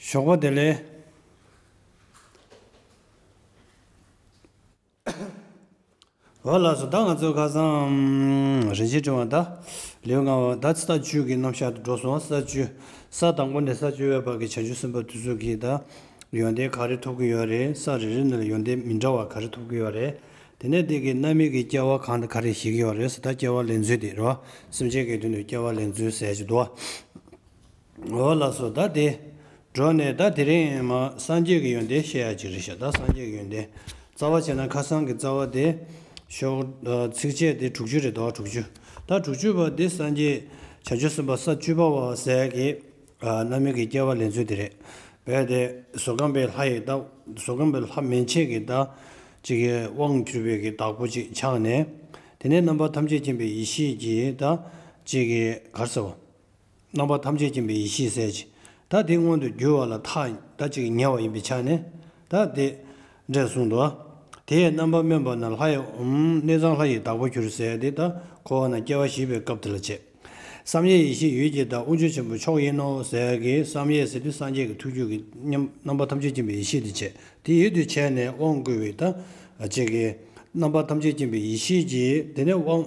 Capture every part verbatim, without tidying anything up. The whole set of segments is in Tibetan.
ཞོགས་པ་བདེ་ལེགས། འོ་ལགས་སོ། ད་ང་ཚོ་ཁ་སང་རིན་ཆེན་ཕྲེང་བ་ད་ལེའུ་ལྔ་པ་ད་ས་བཅུ་གི་རྣམ་གཞག་ཏུ་འགྲོ་སོང་། ས་བཅུ། ས་དང་པོ་ནས་ས་བཅུ་པའི་བར་གྱི་བྱང་ཆུབ་སེམས་དཔའ་དེ་ཚོ་གིས་ད་ཡོན་ཏན་ག་རེ་ཐོབ་ཀྱི་ཡོད་རེད། ས་རེ་རེ་ནས་ཡོན་ཏན་མི་འདྲ་བ་ག་རེ་ཐོབ་ཀྱི་ཡོད་རེད། དེ་ནས་དེ་གི་རྣམ་སྨིན་གྱི་སྐྱེ་བ་གང་དང་ག་རེ་བཞེས་ཀྱི་ཡོད་རེད་ཟེར། ད་སྐྱེ་བ་ལེན་ཚུལ་དེ་རེད་བ། སེམས་ཅན་གྱི་དོན་དུ་སྐྱེ་བ་ལེན་ཚུལ་ཟེར་གྱི་འདུག་བ། འོ་ལགས་སོ། ད་དེ་འགྲོ་ནས་ད་དེ་རིང་མ་སངས་རྒྱས་ཀྱི་ཡོན་ཏན་བཤད་ཡ་ཅིག་རེད་ཤག་ད་སངས་རྒྱས་ཀྱི་ཡོན་ཏན་རྩ་བ་བྱས་ན་ཁ་སང་གི་རྩ་བ་དེ་ཤོག་ཚིགས་བཅད་དེ་དྲུག་ཅུ་རེད་དོ། དྲུག་ཅུ། ད་དྲུག་ཅུ་པ་དེ་སངས་རྒྱས་བྱང་ཆུབ་སེམས་དཔའ་ས་བཅུ་པ་བ་ཟེར་གི་རྣམ་སྨིན་གྱི་སྐྱེ་བ་ལེན་ཚུལ་དེ་རེད། བས་དེ་བཟོད་སྒོམ་པའི་ལྷ་ཡི་ད་བཟོད་སྒོམ་པའི་ལྷ་མན་ཆད་ཀྱི་ད་ཅིག་གི་དབང་གྱུར་པའི་གི་བདག་པོ་ཅིག་ཆགས་ནས། དེ་ནས་རྣམ་པ་ཐམས་ཅད་མཁྱེན་པའི་ཡེ་ཤེས་ཀྱི་ད་ཅིག་གི་གར་ཟེར་བ། རྣམ་པ་ཐམས་ཅད་མཁྱེན་པའི་ཡེ་ཤེས་ཟེར་གྱི། ད་དེ་མངོན་དུ་གྱུར་བ་ལ་ཐག་ད་ཅིག་ཉེ་བ་ཡིན་པའི་ཆ་ནས་ད་དེ་འདྲས་གསུངས་འདུག་དེས་རྣམ་པར་སྨིན་པ་ན་ལྷ་ཡི་ཨུམ་གནས་ཚང་ལྷ་ཡི་བདག་པོ་གྱུར་ཟེར་དེ་ད་འཁོར་བ་ན་སྐྱེ་བ་བཞེས་པའི་སྐབས་དེ་ལ་བྱས། བསམ་ཡས་ཡེ་ཤེས་ཡུལ་གྱི་བདག་དབང་ཕྱུག་ཆེན་པོ་མཆོག་ཡིན་ནོ་ཟེར་གི་བསམ་ཡས་ཟེར་དུས་སངས་རྒྱས་ཀྱི་ཐུགས་རྒྱུད་ཀྱི་མཉམ་རྣམ་པ་ཐམས་ཅད་མཁྱེན་པའི་ཡེ་ཤེས་དེ་བྱས། དེ་ཡུལ་དུ་བྱས་ནས་དབང་བསྐུར་བའི་ད་ཅིག་གི་རྣམ་པ་ཐམས་ཅད་མཁྱེན་པའི་ཡེ་ཤེས་ཀྱི་དེ་ནས་དབང་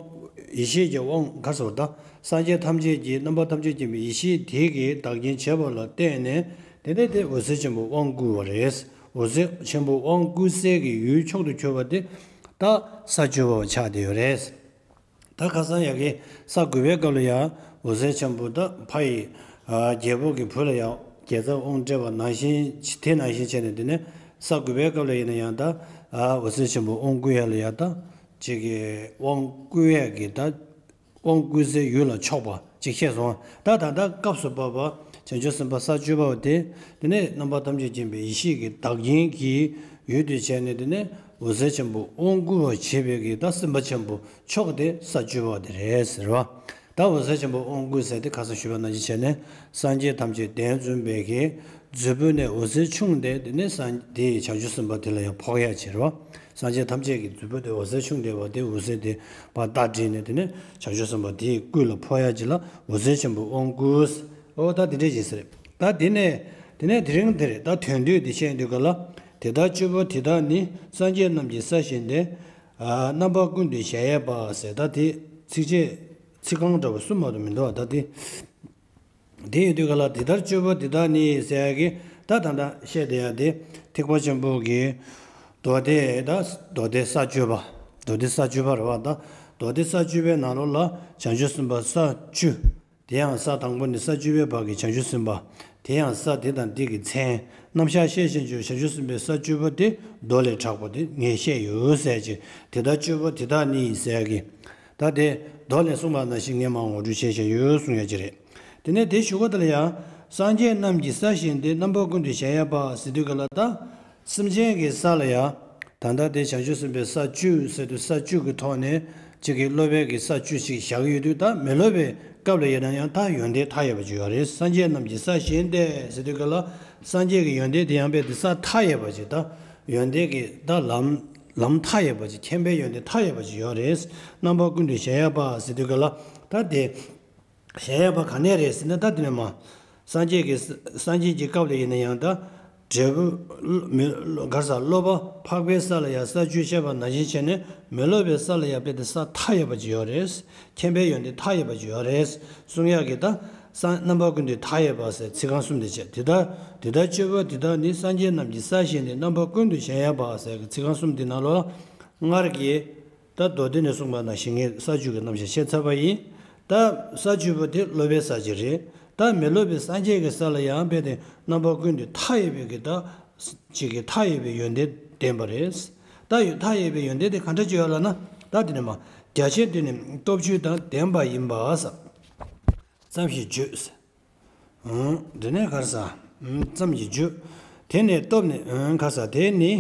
ཡེ་ཤེས་ཀྱི་དབང་ག་རེ་ཟེར་བ་ད་སངས་རྒྱས་ཐམས་ཅད་ཀྱི་རྣམ་པ་ཐམས་ཅད་མཁྱེན་པའི་ཡེ་ཤེས་དེ་གིས་བདག་རྐྱེན་བྱེད་པ་ལ་བརྟེན་ནས་དེ་ནས་དེ་འོད་ཟེར་ཆེན་པོ་དབང་བསྐུར་བ་རེད། འོད་ཟེར་ཆེན་པོ་དབང་བསྐུར་སའི་གི་ཡུལ་མཆོག་ཏུ་གྱུར་པ་དེ་ད་ས་བཅུ་པ་ཆགས་བསྡད་ཡོད་རེད། ད་ཁ་སང་ཡ་གི་ས་དགུ་པའི་སྐབས་ལ་ཡང་འོད་ཟེར་ཆེན་པོ་ད་ཕ་ཡི་རྒྱལ་པོ་གི་བུ་ལ་ཡང་རྒྱལ་ཚབ་དབང་སྤྲད་པ་ནང་བཞིན་དེ་ནང་བཞིན་བྱས་ནས་དེ་ནས་ས་དགུ་པའི་སྐབས་ལ་ཡིན་ན་ཡང་ད་འོད་ཟེར་ཆེན་པོ་དབང་བསྐུར་ཡ་ལ་ཡང་ད་ཅིག་གི་དབང་བསྐུར་ཡ་གི་ད་དབང་བསྐུར་སའི་ཡུལ་ལ་ཕྱོགས་པ་ཅིག་བཤད་སོང་། ད་ད་ལྟ་སྐབས་སུ་བབ་པ་བྱང་ཆུབ་སེམས་དཔའ་ས་བཅུ་པ་དེ་དེ་ནས་རྣམ་པ་ཐམས་ཅད་མཁྱེན་པའི་ཡེ་ཤེས་ཀྱི་བདག་རྐྱེན་གྱི་ཡུལ་དུ་བྱས་ནས་དེ་ནས་འོད་ཟེར་ཆེན་པོ་དབང་བསྐུར་བ་བྱེད་པའི་གི་ད་སེམས་དཔའ་ཆེན་པོ་མཆོག་དེ་ས་བཅུ་པ་དེ་རེད་ཟེར་བ། ད་འོད་ཟེར་ཆེན་པོ་དབང་བསྐུར་ཟེར་དེ་ཁ་སང་ཞུས་པ་ནང་བཞིན་བྱས་ནས་སངས་རྒྱས་ཐམས་ཅད་གདན་འཛོམས་པའི་གི་མཛོད་སྤུ་ནས་འོད་ཟེར་ཕྱུང་སྟེ་དེ་ནས་སངས་དེ་ཡི་བྱང་ཆུབ་སེམས་དཔའ་དེ་ལ་ཡང་ཕོག་ཡ་བྱེད་རོ། སངས་རྒྱས་ཐམས་ཅད་ཀྱི་མཛོད་སྤུ་དེ་འོད་ཟེར་ཕྱུང་སྟེ་བ་དེ་འོད་ཟེར་དེ་བ་ད་དྲིས་ནས་དེ་ནས་བྱང་ཆུབ་སེམས་དཔའ་དེའི་སྐུ་ལ་ཕོག་ཡ་ཅིག་ལ་འོད་ཟེར་ཆེན་པོ་དབང་བསྐུར། ཨོ་ད་དེ་འདྲས་ཞིག་ཟེར། ད་དེ་ནས་དེ་ནས་དེ་རིང་དེར་ད་དོན་བསྡུས་དེ་བཤད་འདོད་ག་ལ། དེ་ལྟར་བཅུ་པོ་དེ་དག་ནི་སངས་རྒྱས་རྣམས་ཀྱི་ས་བཞིན་ཏེ། རྣམ་པ་ཀུན་ཏུ་གཞལ་ཡས་པ་ཟེར་ད་དེ་ཚིགས་བཅད་ཚིག་རྐང་འདྲ་བ་གསུམ་མ་གཏོགས་མི་འདུག་ད་དེ། དེ་ཡོད་དུས་ག་ལ་དེ་ལྟར་བཅུ་པོ་དེ་དག་ནི་ཟེར་ཡ་གི་ད་ད་ལྟ་བཤད་བསྡད་ཡ་དེ་ཐེག་པ་ཆེན་པོ་གི་མདོ་སྡེ་ད་མདོ་སྡེ་ས་བཅུ་པ། མདོ་སྡེ་ས་བཅུ་པ་རེད་བ། ད་མདོ་སྡེ་ས་བཅུ་པའི་ནང་ལོགས་ལ་བྱང་ཆུབ་སེམས་དཔའ་ས་བཅུ། དེ་ཡང་ས་དང་པོ་ནས་ས་བཅུ་པའི་བར་གྱི་བྱང་ཆུབ་སེམས་དཔའ། དེ་ཡང་ས་དེ་དང་དེ་གི་མཚན། རྣམ་གཞག་བཤད་བཞིན་བྱུང་བྱང་ཆུབ་སེམས་དཔའི་ས་བཅུ་པོ་དེ་མདོ་ལས་དྲག་པོ་དེ་ངས་བཤད་ཡོད་ཟེར་གྱི། དེ་ལྟར་བཅུ་པོ་དེ་དག་ནི་ཟེར་གྱི། ད་དེ་མདོ་ལས་གསུངས་པ་ནང་བཞིན་ངས་མར་ངོ་སྤྲོད་བྱས་བཞག་ཡོད་གསུང་ཡ་ཅིག་རེད། དེ་ནས་དེ་ཞུ་ག་དེ་ལ་ཡང་། སངས་རྒྱས་རྣམས་ཀྱི་ས་བཞིན་ཏེ་རྣམ་པ་ཀུན་ཏུ་གཞལ་ཡས་པ་ཟེར་དུས་ག་ལ་ད། སེམས་ཅན་གྱི་ས་ལ་ཡང་། ད་ལྟ་དེ་བྱང་ཆུབ་སེམས་དཔའི་ས་བཅུ་ཟེར་དུས་ས་བཅུ་གི་ཐོག་ནས་གཅིག་གི་སློབ་པའི་གི་ས་བཅུ་ཞིག་བཞག་ཡོད་དུས་ད་མི་སློབ་པའི་སྐབས་ལ་ཡིན་ན་ཡང་ད་ཡོན་ཏན་མཐའ་ཡས་པ་ཅིག་ཡོད་རེད། སངས་རྒྱས་རྣམས་ཀྱི་ས་བཞིན་ཏེ་ཟེར་དུས་ག་ལ་སངས་རྒྱས་ཀྱི་ཡོན་ཏན་དེ་ཡང་དཔེ་དེ་ས་མཐའ་ཡས་པ་ཅིག་ད་ཡོན་ཏན་གྱི་ད་ལམ་ལམ་མཐའ་ཡས་པ་ཅིག་མཁྱེན་པའི་ཡོན་ཏན་མཐའ་ཡས་པ་ཅིག་ཡོད་རེད། རྣམ་པ་ཀུན་ཏུ་གཞལ་ཡས་པ་ཟེར་དུས་ག་ལ་ད་དེ། གཞལ་ཡས་པ་ག་ནས་རེད་ཟེར་ན་ད་དེ་ནས་མ། སངས་རྒྱས་ཀྱི་སངས་རྒྱས་ཀྱི་སྐབས་ལ་ཡིན་ན་ཡང་ད། འབྲས་བུ། མི། ག་རེ་ཟ་སློབ་པ་འཕགས་པའི་ས་ལ་ཡང་ས་བཅུ་བཤད་པ་ནང་བཞིན་བྱས་ནས་མི་སློབ་པའི་ས་ལ་ཡང་དཔེ་དེ་ས་མཐའ་ཡས་པ་ཅིག་ཡོད་རེད། མཁྱེན་པའི་ཡོན་ཏན་མཐའ་ཡས་པ་ཅིག་ཡོད་རེད། གསུང་ཡག་གི་ད། ས་རྣམ་པ་ཀུན་ཏུ་མཐའ་ཡས་པ་ཟེར་ཚིག་རྐང་གསུམ་དེ་བྱས་དེ་ལྟར་དེ་ལྟར་བཅུ་པོ་དེ་དག་ནི་སངས་རྒྱས་རྣམས་ཀྱི་ས་བཞིན་ཏེ་རྣམ་པ་ཀུན་ཏུ་གཞལ་ཡས་པ་ཟེར་གྱི་ཚིག་རྐང་གསུམ་དེ་ནང་ལོགས་ལ། སྔར་གྱི། ད་མདོ་སྡེ་ནས་གསུངས་པ་ནང་བཞིན་ངས་ས་བཅུ་གི་རྣམ་གཞག་བཤད་ཚར་བ་ཡིན། ད་ས་བཅུ་པོ་དེ་སློབ་པའི་ས་ཅིག་རེད། ད་མི་སློབ་པའི་སངས་རྒྱས་ཀྱི་ས་ལ་ཡང་དཔེ་དེ་རྣམ་པ་ཀུན་ཏུ་མཐའ་ཡས་པའི་གི་ད། ཅིག་གི་མཐའ་ཡས་པའི་ཡོན་ཏན་ལྡན་པ་རེད། ད་ཡོད་མཐའ་ཡས་པའི་ཡོན་ཏན་དེ་ག་འདྲ་ཅིག་ཡོད་ལབ་ན། ད་དེ་ནས་མ། རྒྱ་ཆེར་བསྡུས་ནས་སྟོབས་བཅུ་དང་ལྡན་པ་ཡིན་པ་ཙམ་ཞིག་བརྗོད། འོང་། དེ་ནས་ག་རེ་ཟ། ཙམ་ཞིག་བརྗོད། དེ་ནས་སྟོབས་ནི། འོང་། ག་རེ་ཟ། དེ་ནི།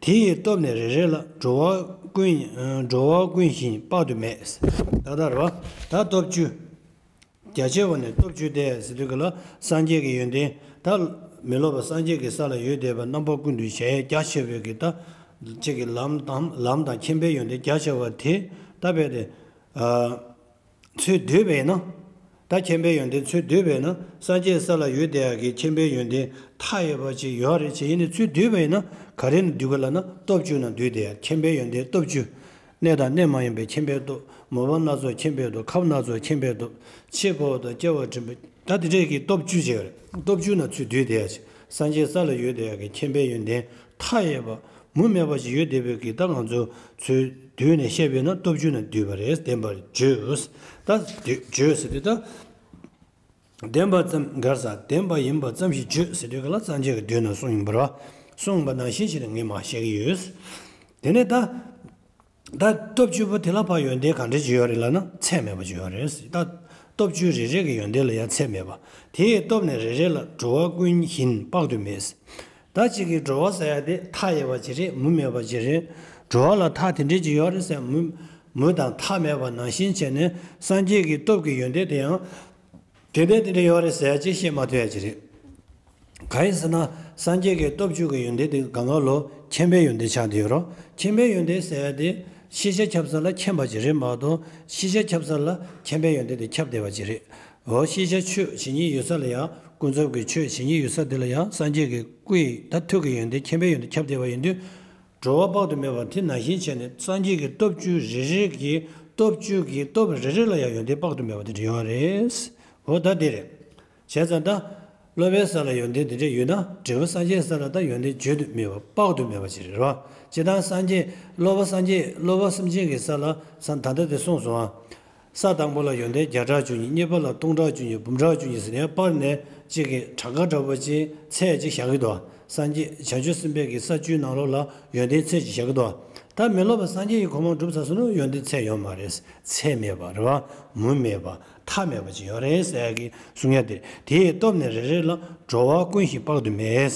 དེ་ཡི་སྟོབས་ནི་རེ་རེ་ལ་འགྲོ་བ་ཀུན། འགྲོ་བ་ཀུན་བཞིན་དཔག་ཏུ་མེད། ད་ལྟ་རེད་བ། ད་སྟོབས་བཅུ། རྒྱ་ཆེ་བ་ནས་སྟོབས་བཅུ་སྟེ་ཟེར་དུས་ག་ལ་སངས་རྒྱས་ཀྱི་ཡོན་ཏན་ད་མི་སློབ་པ་སངས་རྒྱས་ཀྱི་ས་ལ་ཡོད་བསྡད་པ་རྣམ་པ་ཀུན་ཏུ་གཞལ་ཡས་རྒྱ་ཆེ་བའི་གི་ད་གཅིག་གི་ལམ་དང་ལམ་དང་མཁྱེན་པའི་ཡོན་ཏན་རྒྱ་ཆེ་བ་དེ་ད་རྦད་དེ། ཚུར་བསྡུས་པས་ན། ད་མཁྱེན་པའི་ཡོན་ཏན་ཚུར་བསྡུས་པས་ན། སངས་རྒྱས་ས་ལ་ཡོད་བསྡད་ཡག་གི་མཁྱེན་པའི་ཡོན་ཏན་མཐའ་ཡས་པ་ཅིག་ཡོད་རེད་ཅེས། ཡིན་ནའི་ཚུར་བསྡུས་པ་ཡིན་ན་ག་རེ་ནས་བསྡུས་དགོས་ལབ་ན། སྟོབས་བཅུ་ནང་བསྡུས་བསྡད་ཡག་མཁྱེན་པའི་ཡོན་ཏན་སྟོབས་བཅུ། གནས་དང་གནས་མ་ཡིན་པའི་མཁྱེན་པའི་སྟོབས། མོས་པ་སྣ་ཚོགས་མཁྱེན་པའི་སྟོབས། ཁམས་སྣ་ཚོགས་མཁྱེན་པའི་སྟོབས། འཆི་འཕོ་བ་དང་སྐྱེ་བ་འདྲེན་པའི། ད་དེ་འདྲས་ཀྱི་སྟོབས་བཅུ་ཅིག་ཡོད་རེད། སྟོབས་བཅུ་ནང་ཚུར་བསྡུས་བསྡད་ཡག་ཅིག་སངས་རྒྱས་ས་ལ་ཡོད་བསྡད་ཡག་གི་མཁྱེན་པའི་ཡོན་ཏན་མཐའ་ཡས་པ། མུ་མེད་པ་ཞིག་ཡོད་བསྡད་པའི་གི། ད་ང་ཚོ་ཚུར་བསྡུས་ནས་བཤད་པས་ན་སྟོབས་བཅུ་ནང་བསྡུས་པ་རེད། བདེན་པར་བརྗོད། ད་བརྗོད་ཟེར་དུས་ད། བདེན་པ་ཙམ་ག་རེ་ཟེར། བདེན་པ་ཡིན་པ་ཙམ་ཞིག་བརྗོད་ཟེར་དུས་ག་ལ་སངས་རྒྱས་ཀྱིས་མདོ་ནང་གསུངས་ཡིན་པ་རེད་བ། གསུངས་པ་ནང་བཞིན་བྱས་ནས་ངས་མར་བཤད་ཀྱི་ཡོད། དེ་ནས་ད། ད་སྟོབས་བཅུ་པོ་དེ་ལ་ཕར་ཡོན་ཏན་ག་འདྲ་ཅིག་ཡོད་རེད་ལབ་ན། ཚད་མེད་པ་ཅིག་ཡོད་རེད། ད་སྟོབས་བཅུ་རེ་རེ་གི་ཡོན་ཏན་ལ་ཡང་ཚད་མེད་པ། དེའི་སྟོབས་ནི་རེ་རེ་ལ་འགྲོ་བ་ཀུན་བཞིན་དཔག་ཏུ་མེད། ད་གཅིག་གི་འགྲོ་བ་ཟེར་ཡ་དེ་མཐའ་ཡས་པ་ཅིག་རེད། མུ་མེད་པ་ཅིག་རེད། འགྲོ་བ་ལ་མཐའ་དེ་འདྲ་ཅིག་ཡོད་རེད་ཟེར། མུ་མུ་དང་མཐའ་མེད་པ་ནང་བཞིན་བྱས་ནས་སངས་རྒྱས་ཀྱི་སྟོབས་ཀྱི་ཡོན་ཏན་དེ་ཡང་དེ་འདྲ་དེ་འདྲ་ཡོད་རེད་ཟེར་ཡ་ཅིག་བཤད་མ་ཐུབ་ཡ་ཅིག་རེད། གང་ཡིན་ཟེར་ན། སངས་རྒྱས་ཀྱི་སྟོབས་བཅུ་གི་ཡོན་ཏན་དེ་གང་ག་ལོ། མཁྱེན་པའི་ཡོན་ཏན་ཆགས་བསྡད་ཡོད་རེད། མཁྱེན་པའི་ཡོན་ཏན་ཟེར་ཡ་དེ་ཤེས་བྱ་ཁྱབ་ས་ལ་མཁྱེན་པ་ཅིག་རེད་མ་གཏོགས། ཤེས་བྱ་ཁྱབ་ས་ལ་མཁྱེན་པའི་ཡོན་ཏན་དེ་ཁྱབ་བསྡད་པ་ཅིག་རེད། འོ། ཤེས་བྱ་ཆོས་བྱེད་སྙིང་ཡོད་ས་ལ་ཡང་། ཀུན་རྫོབ་ཀྱི་ཆོས་བྱེད་སྙིང་ཡོད་ས་དེ་ལ་ཡང་སངས་རྒྱས་ཀྱི་སྐུ་ཡི་ད་ཐུགས་ཀྱི་ཡོན་ཏན་མཁྱེན་པའི་ཡོན་ཏན་ཁྱབ་བསྡད་པ་ཡིན་དུས། འགྲོ་བ་དཔག་ཏུ་མེད་པ་དེ་ནང་བཞིན་བྱས་ནས་སངས་རྒྱས་ཀྱི་སྟོབས་བཅུ་རེ་རེ་གི་སྟོབས་བཅུ་གི་སྟོབས་རེ་རེ་ལ་ཡང་ཡོན་ཏན་དཔག་ཏུ་མེད་པ་དེ་འདྲ་ཡོད་རེད། འོ། ད་དེ་རེད། བྱས་ཙང་ད་སློབ་པའི་ས་ལ་ཡོན་ཏན་དེ་འདྲ་ཡོད་ན། འབྲས་བུ་སངས་རྒྱས་ས་ལ་ད་ཡོན་ཏན་བརྗོད་དུ་མེད་པ་དཔག་ཏུ་མེད་པ་ཅིག་རེད་བ། སྤྱིར་བཏང་སངས་རྒྱས་སློབ་པ་སངས་རྒྱས་སློབ་པ་སེམས་ཅན་གྱི་ས་ལ་ས། ད་ལྟ་དེ་གསུངས་སོང་ཨ། ས་དང་པོ་ལ་ཡོན་ཏན་བརྒྱ་ཕྲག་བཅུ་གཉིས། གཉིས་པ་ལ་སྟོང་ཕྲག་བཅུ་གཉིས། འབུམ་ཕྲག་བཅུ་གཉིས་ཟེར་ནས་པར་ནས་གཅིག་གི་གྲངས་ཀ་འདྲ་པོ་ཅིག་ཚད་ཅིག་བཞག་གི་འདུག་སངས་རྒྱས་བྱང་ཆུབ་སེམས་དཔའི་གི་ས་བཅུའི་ནང་ལོགས་ལ་ཡོན་ཏན་ཚད་ཅིག་བཞག་གི་འདུག་ད་མི་སློབ་པ་སངས་རྒྱས་ཀྱི་གོ་འཕང་སྒྲུབ་ཚར་སོང་ན་ཡོན་ཏན་ཚད་ཡོད་མ་རེད། ཚད་མེད་པ་རེད་བ། མུ་མེད་པ། མཐའ་མེད་པ་ཅིག་ཡོད་རེད་ཟེར་ཡ་གི་གསུང་ཡ་དེ། དེའི་སྟོབས་ནི་རེ་རེ་ལ་འགྲོ་བ་ཀུན་བཞིན་དཔག་ཏུ་མེད།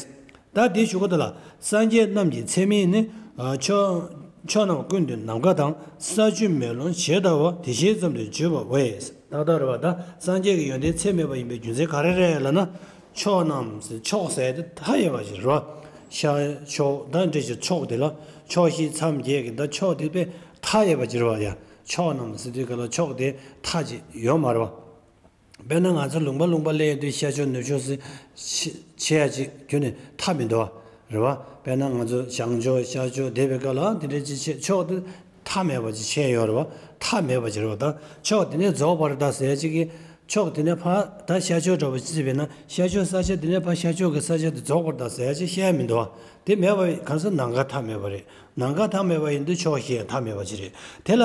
ད་དེའི་གཞུག་གུ་དེ་ལ། སངས་རྒྱས་རྣམས་ཀྱི་ཚད་མིན་ནི། ཕྱོགས་ཕྱོགས་རྣམས་ཀུན་ཏུ་ནམ་མཁའ་དང་། ས་བཅུ་མེ་རླུང་ཇི་ལྟ་བ། དེ་བཞིན་ཙམ་དུ་བརྗོད་པ་བས། ཏག་ཏག་རེད་བ། ད་སངས་རྒྱས་ཀྱི་ཡོན་ཏན་ཚད་མེད་པ་ཡིན་པའི་རྒྱུ་མཚན་ག་རེ་རེད་ལབ་ན། ཕྱོགས་རྣམས་ཟེར། ཕྱོགས་ཟེར་དེ་མཐའ་ཡས་པ་ཞིག་རེད་བ། ཤར་ཕྱོགས་ད་འདྲ་ཞིག་ཕྱོགས་དེ་ལ། ཕྱོགས་བཞི་མཚམས་བརྒྱད་ཀྱི་ད་ཕྱོགས་དེ་དཔེ་མཐའ་ཡས་པ་ཅིག་རེད་བ་ཡ། ཕྱོགས་རྣམས་ཟེར་དུས་ག་ལ་ཕྱོགས་དེ་མཐའ་ཅིག་ཡོད་མ་རེད་བ། དཔེར་ན་ང་ཚོ་ལུང་པ་ལུང་པ་སླེབས་ཡོང་དུས་ཤར་ཕྱོགས་ནུབ་ཕྱོགས་ཟེར་ཆེ་ཆེ་ཡ་ཅིག་ཁྱོན་ནས་མཐའ་མི་འདུག་བ། རེད་བ། དཔེར་ན་ང་ཚོ་བྱང་ཕྱོགས་ཤར་ཕྱོགས་བསྡད་པའི་སྐབས་ལ་དེ་འདྲའི་ཅིག་ཆེ་ཕྱོགས་དེ་མཐའ་མེད་པ་ཅིག་ཆེ་ཡོད་རེད་བ། མཐའ་མེད་པ་ཅིག་རེད་བ། ད་ཕྱོགས་དེ་ནས་རྫོགས་པར་གདའ་ཟེར་ཡ་ཅིག་གིས་ཕྱོགས་དེ་ནས་ཕར་ད་ཤར་ཕྱོགས་འདྲ་བོ་ཅིག་བརྩིས་པས་ན། ཤར་ཕྱོགས་ས་ཆ་དེ་ནས་ཕར་ཤར་ཕྱོགས་ཀྱི་ས་ཆ་དེ་རྫོགས་པར་གདའ་ཟེར་ཡ་ཅིག་བཤད་ཡ་མི་འདུག་བ། དེ་མེད་པ་གང་ཟེར། ནམ་མཁའ་མཐའ་མེད་པ་རེད། ནམ་མཁའ་མཐའ་མེད་པ་ཡིན་དུས་ཕྱོགས་བཞི་ཡང་མཐའ་མེད་པ་ཅིག་རེད། དེ་ལ་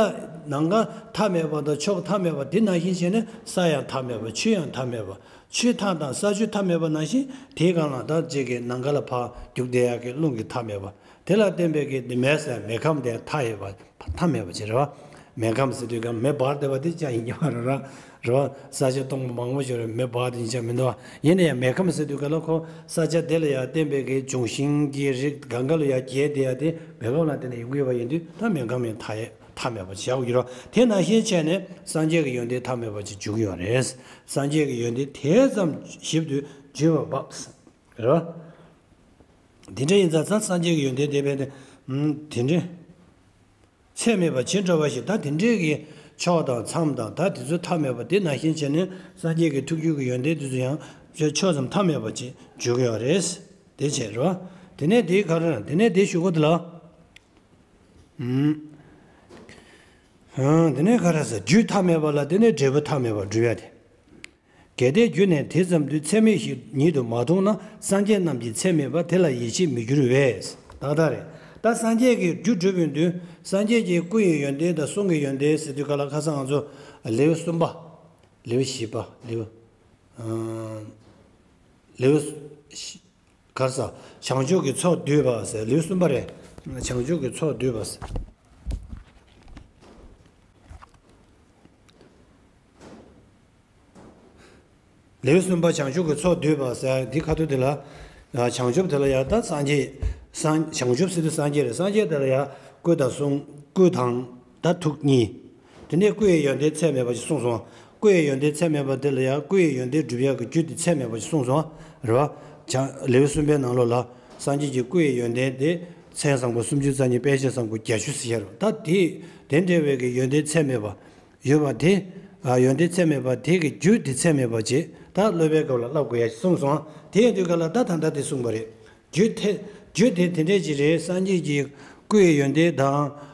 ནམ་མཁའ་མཐའ་མེད་པ་དང་ཕྱོགས་མཐའ་མེད་པ་དེ་ནང་བཞིན་བྱས་ནས་ས་ཡང་མཐའ་མེད་པ། ཆུ་ཡང་མཐའ་མེད་པ། ཆུ་མཐའ་དང་ས་ཆུ་མཐའ་མེད་པ་ནང་བཞིན་དེའི་སྒང་ལ་ད་ཅིག་གི་ནམ་མཁའ་ལ་ཕར་རྒྱུག་བསྡད་ཡག་གི་རླུང་གིས་མཐའ་མེད་པ། དེ་ལ་བརྟེན་པའི་གི་དེ་མེ་ཟེར་མེ་ཁམས་དེ་མཐའ་ཡས་པ། མཐའ་མེད་པ་ཅིག་རེད་བ། མེ་ཁམས་ཟེར་དུས་ག་མེ་འབར་བསྡད་པ་དེ་ཅང་ཡིན་གྱི་མ་རེད་ར། རེད་བ། ས་ཆ་སྟོང་པ་མང་པོ་ཞིག་རེད། མེ་འབར་དེ་ཡིན་ཆ་མི་འདུག་བ། ཡིན་ན་ཡང་མེ་ཁམས་ཟེར་དུས་ག་ལ་ཁོ་ས་ཆ་དེ་ལ་ཡང་བརྟེན་པའི་གི་འབྱུང་ཤིང་གི་རིགས་གང་ག་ལ་ཡང་རྒྱས་བསྡད་ཡ་དེ་མེ་ཁམས་ལ་བརྟེན་ནས་ཡོང་གི་ཡོད་པ་ཡིན་དུས། ད་མེ་ཁམས་ཡང་མཐའ་ཡས་མཐའ་མེད་པ་ཅིག་བཞག་གི་ཡོད་རེད་བ། དེ་ནང་བཞིན་བྱས་ནས་སངས་རྒྱས་ཀྱི་ཡོན་ཏན་མཐའ་མེད་པ་ཅིག་འཇུག་གི་ཡོད་རེད། སངས་རྒྱས་ཀྱི་ཡོན་ཏན་དེ་ཙམ་ཞིབ་ཏུ་བརྗོད་པ་བབས། རེད་བ། དེ་འདྲ་ཡིན་ཙང་ད་སངས་རྒྱས་ཀྱི་ཡོན་ཏན་དེ་བས་ཏེ། ཨུམ། དེ་འདྲ། ཚད་མེད་པ་ཇི་འདྲ་བ་ཞིག་ད་དེ་འདྲའི་གི་ཕྱོགས་དང་མཚམས་དང་ད་དེ་ཚོ་མཐའ་མེད་པ། དེ་ནང་བཞིན་བྱས་ནས་སངས་རྒྱས་ཀྱི་ཐུགས་རྒྱུད་ཀྱི་ཡོན་ཏན་དེ་ཚོ་ཡང་ཕྱོགས་ཙམ་མཐའ་མེད་པ་ཅིག་འཇུག་གི་ཡོད་རེད། དེ་བྱས་རེད་བ། དེ་ནས་དེའི་ག་རེ། དེ་ནས་དེའི་གཞུག་གུ་དེ་ལ། ཨུམ། ཨང་། དེ་ནས་ག་རེ་ཟེར། རྒྱུ་མཐའ་མེད་པ་ལ་དེ་ནས་འབྲས་བུ་མཐའ་མེད་པ་སྒྲུབ་ཡ་དེ། གལ་ཏེ་རྒྱུ་ནི་དེ་ཙམ་དུ་ཚད་མེད་བཞིན་ཉིད་དུ་མ་མཐོང་ན། སངས་རྒྱས་རྣམས་ཀྱི་ཚད་མེད་པ་དེ་ལ་ཡིད་ཆེས་མི་འགྱུར་བས། ཏག་ཏག་རེད། ད་སངས་རྒྱས་ཀྱི་རྒྱུ་སྒྲུབ་ཡོང་དུས་སངས་རྒྱས་ཀྱི་སྐུ་ཡི་ཡོན་ཏན་དང་གསུང་གི་ཡོན་ཏན་ཟེར་དུས་ག་ལ་ཁ་སང་ང་ཚོ་ལེའུ་གསུམ་པ། ལེའུ་བཞི་པ། ལེའུ། ཨང་། ལེའུ་བཞི། ག་རེ་ཟེར། བྱང་ཆུབ་ཀྱི་ཚོགས་བསྡུས་པ་ཟེར། ལེའུ་གསུམ་པ་རེད། བྱང་ཆུབ་ཀྱི་ཚོགས་བསྡུས་པ་ཟེར། ལེའུ་གསུམ་པ་བྱང་ཆུབ་ཀྱི་ཚོགས་བསྡུས་པ་ཟེར་འདི་ཁ་ཐུག་དེ་ལ། བྱང་ཆུབ་དེ་ལ་ཡང་ད་སངས་རྒྱས། སངས། བྱང་ཆུབ་ཟེར་དུས་སངས་རྒྱས་རེད། སངས་རྒྱས་དེ་ལ་ཡང་སྐུ་དང་གསུང་། སྐུ་དང་ད་ཐུགས་གཉིས། དེ་ནས་སྐུ་ཡི་ཡོན་ཏན་ཚད་མེད་པ་ཞིག་གསུངས་སོང་། སྐུ་ཡི་ཡོན་ཏན་ཚད་མེད་པ་དེ་ལ་ཡང་སྐུ་ཡི་ཡོན་ཏན་སྒྲུབ་ཡག་གི་རྒྱུ་དེ་ཚད་མེད་པ་ཞིག་གསུངས་སོང་། རེད་བ། བྱང་། ལེའུ་གསུམ་པའི་ནང་ལོགས་ལ་སངས་རྒྱས་ཀྱི་སྐུ་ཡི་ཡོན་ཏན་དེ་མཚན་བཟང་པོ་སུམ་ཅུ་རྩ་གཉིས། དཔེ་བྱད་བཟང་པོ་བརྒྱད་ཅུ་ཟེར་ཡ་རེད། ད་དེ་དེ་འདྲ་བའི་གི་ཡོན་ཏན་ཚད་མེད་པ་ཡོད་པ་དེ་ ཡོན་ཏན་ཚད་མེད་པ་དེ་གི་རྒྱུ་དེ་ཚད་མེད་པ་ཅིག་ད་སློབ་པའི་སྐབས་ལ་བསླབ་དགོས་ཡ་ཞིག་གསུངས་སོང་། དེ་ཡིན་དུས་ག་ལ་ད་ད་ལྟ་དེ་གསུངས་པ་རེད། རྒྱུ་དེ་རྒྱུ་དེ་དེ་འདྲས་ཅིག་རེད། སངས་རྒྱས་ཀྱི་སྐུ་ཡི་ཡོན་ཏན་དང་།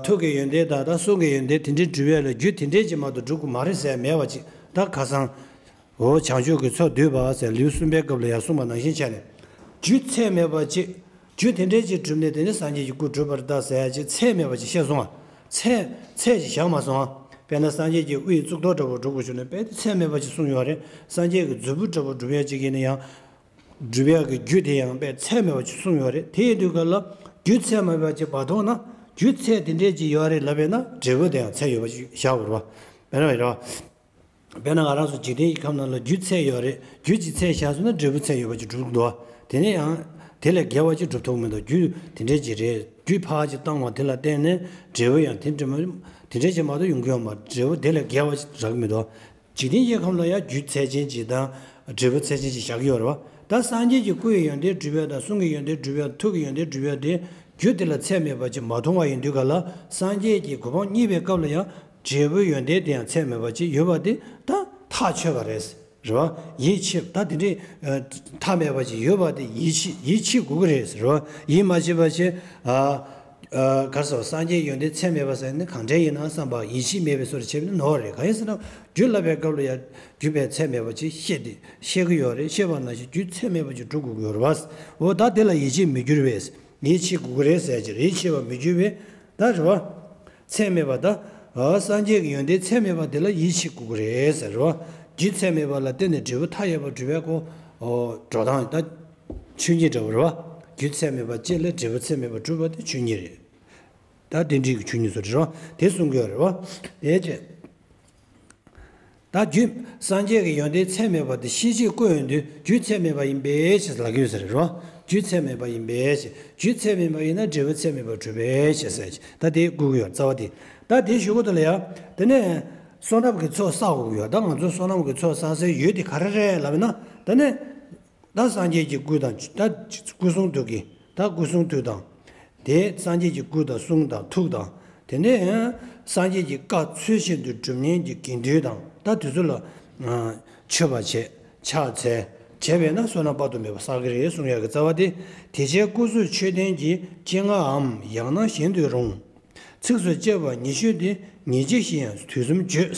ཐུགས་ཀྱི་ཡོན་ཏན་དང་ད་གསུང་གི་ཡོན་ཏན་དེ་འདྲས་སྒྲུབ་ཡ་ལ་རྒྱུ་དེ་འདྲས་ཅིག་མ་གཏོགས་སྒྲུབ་དགོས་མ་རེད་ཟེར་མེད་པ་ཅིག་ད་ཁ་སང་། འོ་བྱང་ཆུབ་ཀྱི་ཚོགས་བསྡུས་པ་ཟེར་ལེའུ་གསུམ་པའི་སྐབས་ལ་ཡང་གསུངས་པ་ནང་བཞིན་བྱས་ནས། རྒྱུ་ཚད་མེད་པ་ཅིག་རྒྱུ་དེ་འདྲས་ཅིག་གྲུབ་ནས་དེ་ནི་སངས་རྒྱས་ཀྱི་སྐུ་གྲུབ་པར་གདའ་ཟེར་ཡ་ཅིག་ཚད་མེད་པ་ཅིག་བཤད་སོང་བ། ཚད་ཚད་ཅིག་བཞག་མ་སོང་བ། དཔེར་ན་སངས་རྒྱས་ཀྱི་དབུ་ཡི་གཙུག་ཏོར་འདྲ་པོ་སྒྲུབ་དགོས་བྱུང་ན་དཔེ་དེ་ཚད་མེད་པ་ཅིག་གསུངས་ཡོད་རེད། སངས་རྒྱས་ཀྱི་མཛོད་སྤུ་འདྲ་པོ་སྒྲུབ་ཡ་ཅིག་ཡིན་ན་ཡང་། སྒྲུབ་ཡ་གི་རྒྱུ་དེ་ཡང་དཔེ་ཚད་མེད་པ་ཅིག་གསུངས་ཡོད་རེད། དེ་ཡིན་དུས་ག་ལ་རྒྱུ་ཚད་མེད་པ་ཅིག་མ་མཐོང་ན་རྒྱུ་ཚད་དེ་འདྲས་ཅིག་ཡོད་རེད་ལབ་པས་ན་འབྲས་བུ་དེ་ཡང་ཚད་ཡོད་པ་ཅིག་བཞག་དགོས་རེད་བ། དཔེར་ན་རེད་བ། དཔེར་ན་ང་རང་ཚོ་འཇིག་རྟེན་གྱི་ཁམས་ནང་ལ་རྒྱུ་ཚད་ཡོད་རེད། རྒྱུ་གཅིག་ཚད་བཞག་སོང་ན་འབྲས་བུ་ཚད་ཡོད་པ་ཅིག་འགྲུབ་འདུག་བ། དེ་ནས་ཡང་དེ་ལས་བརྒལ་བ་ཅིག་འགྲུབ་ཐུབ་མི་འདུག་རྒྱུ་དེ་འདྲས་ཅིག་རེད། རྒྱུ་ཕར་ཅིག་བཏང་བ་དེ་ལ་བརྟེན་ནས་འབྲས་བུ་ཡང་དེ་འདྲས་མ་དེ་འདྲས་ཅིག་མ་གཏོགས་ཡོང་གི་ཡོད་མ་རེད། འབྲས་བུ་དེ་ལས་བརྒལ་བ་ཅིག་རག་གི་མི་འདུག་འཇིག་རྟེན་གྱི་ཁམས་ལ་ཡང་རྒྱུ་ཚད་ཅན་ཅིག་དང་འབྲས་བུ་ཚད་ཅན་ཅིག་བཞག་གི་ཡོད་རེད་བ། ད་སངས་རྒྱས་ཀྱི་སྐུ་ཡི་ཡོན་ཏན་སྒྲུབ་ཡ་དང་གསུང་གི་ཡོན་ཏན་སྒྲུབ་ཡ་ཐུགས་ཀྱི་ཡོན་ཏན་སྒྲུབ་ཡ་དེ་རྒྱུ་དེ་ལ་ཚད་མེད་པ་ཅིག་མ་མཐོང་བ་ཡིན་དུས་ག་ལ་སངས་རྒྱས་ཀྱི་གོ་འཕང་བརྙེས་པའི་སྐབས་ལ་ཡང་འབྲས་བུ་ཡོན་ཏན་དེ་ཡང་ཚད་མེད་པ་ཅིག་ཡོད་པ་དེ་ད་ཐག་ཆོད་པ་རེད། རེད་བ། ཡིད་ཆེས་ད་དེ་འདྲའི་ཐག་མེད་པ་ཅིག་ཡོད་པ་དེ་ཡིད་ཆེས་ཡིད་ཆེས་དགོས་ཀྱི་རེད། རེད་བ། ཡིད་མ་ཆེས་པ་ཅིག་ཨ། གར་སོགས་སངས་རྒྱས་ཡོན་ཏན་ཚད་མེད་པ་ཟེར་ནི་གང་འདྲ་ཡིན་ན་བསམ་པ་ཡིད་ཆེས་མེད་པའི་བཟོ་འདྲ་བྱས་པ་ནི་ནོར་རེད། གང་ཡིན་ཟེར་ན་རྒྱུ་བསླབ་པའི་སྐབས་ལ་ཡང་རྒྱུ་དཔེ་ཚད་མེད་པ་ཅིག་བཤད་དེ་བཤད་ཀྱི་ཡོད་རེད། བཤད་པ་ནང་བཞིན་རྒྱུ་ཚད་མེད་པ་ཅིག་སྒྲུབ་དགོས་ཀྱི་ཡོད་རེད་བ། འོ་ད་དེ་ལ་ཡིད་ཆེས་མི་འགྱུར་བས། ཡིད་ཆེས་དགོས་ཀྱི་རེད་ཟེར་གྱི་རེད། ཡིད་ཆེས་པ་མི་འགྱུར་བས། ད་རེད་བ། ཚད་མེད་པ་ད། སངས་རྒྱས་ཀྱི་ཡོན་ཏན་ཚད་མེད་པ་དེ་ལ་ཡིད་ཆེས་དགོས་ཀྱི་རེད་ཟེར་རེད་བ། རྒྱུ་ཚད་མེད་པ་ལ་བརྟེན་ནས་འབྲས་བུ་མཐའ་ཡས་པ་སྒྲུབ་པའི་སྐོར་འགྲོ་སྟངས་ད། ཆོས་ཉིད་འདྲ་བོ་རེད་བ། རྒྱུ་ཚད་མེད་པ་ཅིག་ལ་འབྲས་བུ་ཚད་མེད་པ་སྒྲུབ་པ་དེ་ཆོས་ཉིད་རེད། ད་རྟེན་འབྲེལ་གྱི་ཆོས་ཉིད་སོགས་རེད་བ། དེ་གསུང་གི་ཡོད་རེད་བ། དེ་བྱས། ད་རྒྱུ། སངས་རྒྱས་ཀྱི་ཡོན་ཏན་ཚད་མེད་པ་དེ་ཤེས་བྱའི་སྐུ་ཡོན་ཏན་རྒྱུ་ཚད་མེད་པ་ཡིན་པའི་ཕྱིར་ལབ་ཀྱི་ཡོད་ས་རེད་བ། རྒྱུ་ཚད་མེད་པ་ཡིན་པའི་ཕྱིར། རྒྱུ་ཚད་མེད་པ་ཡིན་ན་འབྲས་བུ་ཚད་མེད་པ་གྲུབ་པའི་ཕྱིར་ཟེར། ད་དེ་བསྐུར་གྱི་ཡོད་རྩ་བ་དེ། ད་དེ་ཞུ་གི་འདུག་ལ་ཡ། དེ་ནས། བསོད་ནམས་ཀྱི་ཚོགས་བསགས་དགོས་ཀྱི་ཡོད། ད་ང་ཚོ་བསོད་ནམས་ཀྱི་ཚོགས་བསགས་སའི་ཡུལ་དེ་ག་རེ་རེད་ལབ་ན། དེ་ནས། ད་སངས་རྒྱས་ཀྱི་སྐུ་དང་ད་སྐུ་གསུང་ཐུགས་ཀྱི་ད་སྐུ་གསུང་ཐུགས་དང་། དེ་སངས་རྒྱས་ཀྱི་སྐུ་དང་གསུང་དང་ཐུགས་དང་། དེ་ནས་སངས་རྒྱས་ཀྱི་བཀའ་ཚུལ་བཞིན་དུ་སྒྲུབ་མཁན་གྱི་དགེ་འདུན་དང་ད་དེ་ཚོ་ལ་མཆོད་པ་བྱས་ཕྱག་འཚལ་བྱས་པས་ན་བསོད་ནམས་དཔག་ཏུ་མེད་པ་བསགས་ཀྱི་རེད་གསུང་ཡག་གི་རྩ་བ་དེ། དེ་བྱས་སྐུ་གཟུགས་མཆོད་རྟེན་གྱི་སྤྱན་སྔའམ་ཡང་ན་གཞན་དུ་རུང་། ཚིགས་སུ་བཅད་པ་ཉི་ཤུ་སྟེ་ཉིན་གཅིག་བཞིན་ཡང་དུས་གསུམ་བརྗོད།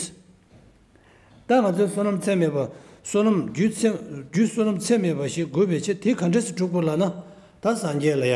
ད་ང་ཚོའི་བསོད་ནམས་ཚད་མེད་པ། བསོད་ནམས་རྒྱུ་ཚད་རྒྱུ་བསོད་ནམས་ཚད་མེད་པ་ཞིག་དགོས་པའི་ཕྱིར་དེ་ག་འདྲས་སེ་སྒྲུབ་དགོས་ལབ་ན། ད་སངས་རྒྱས་ལ་ཡ།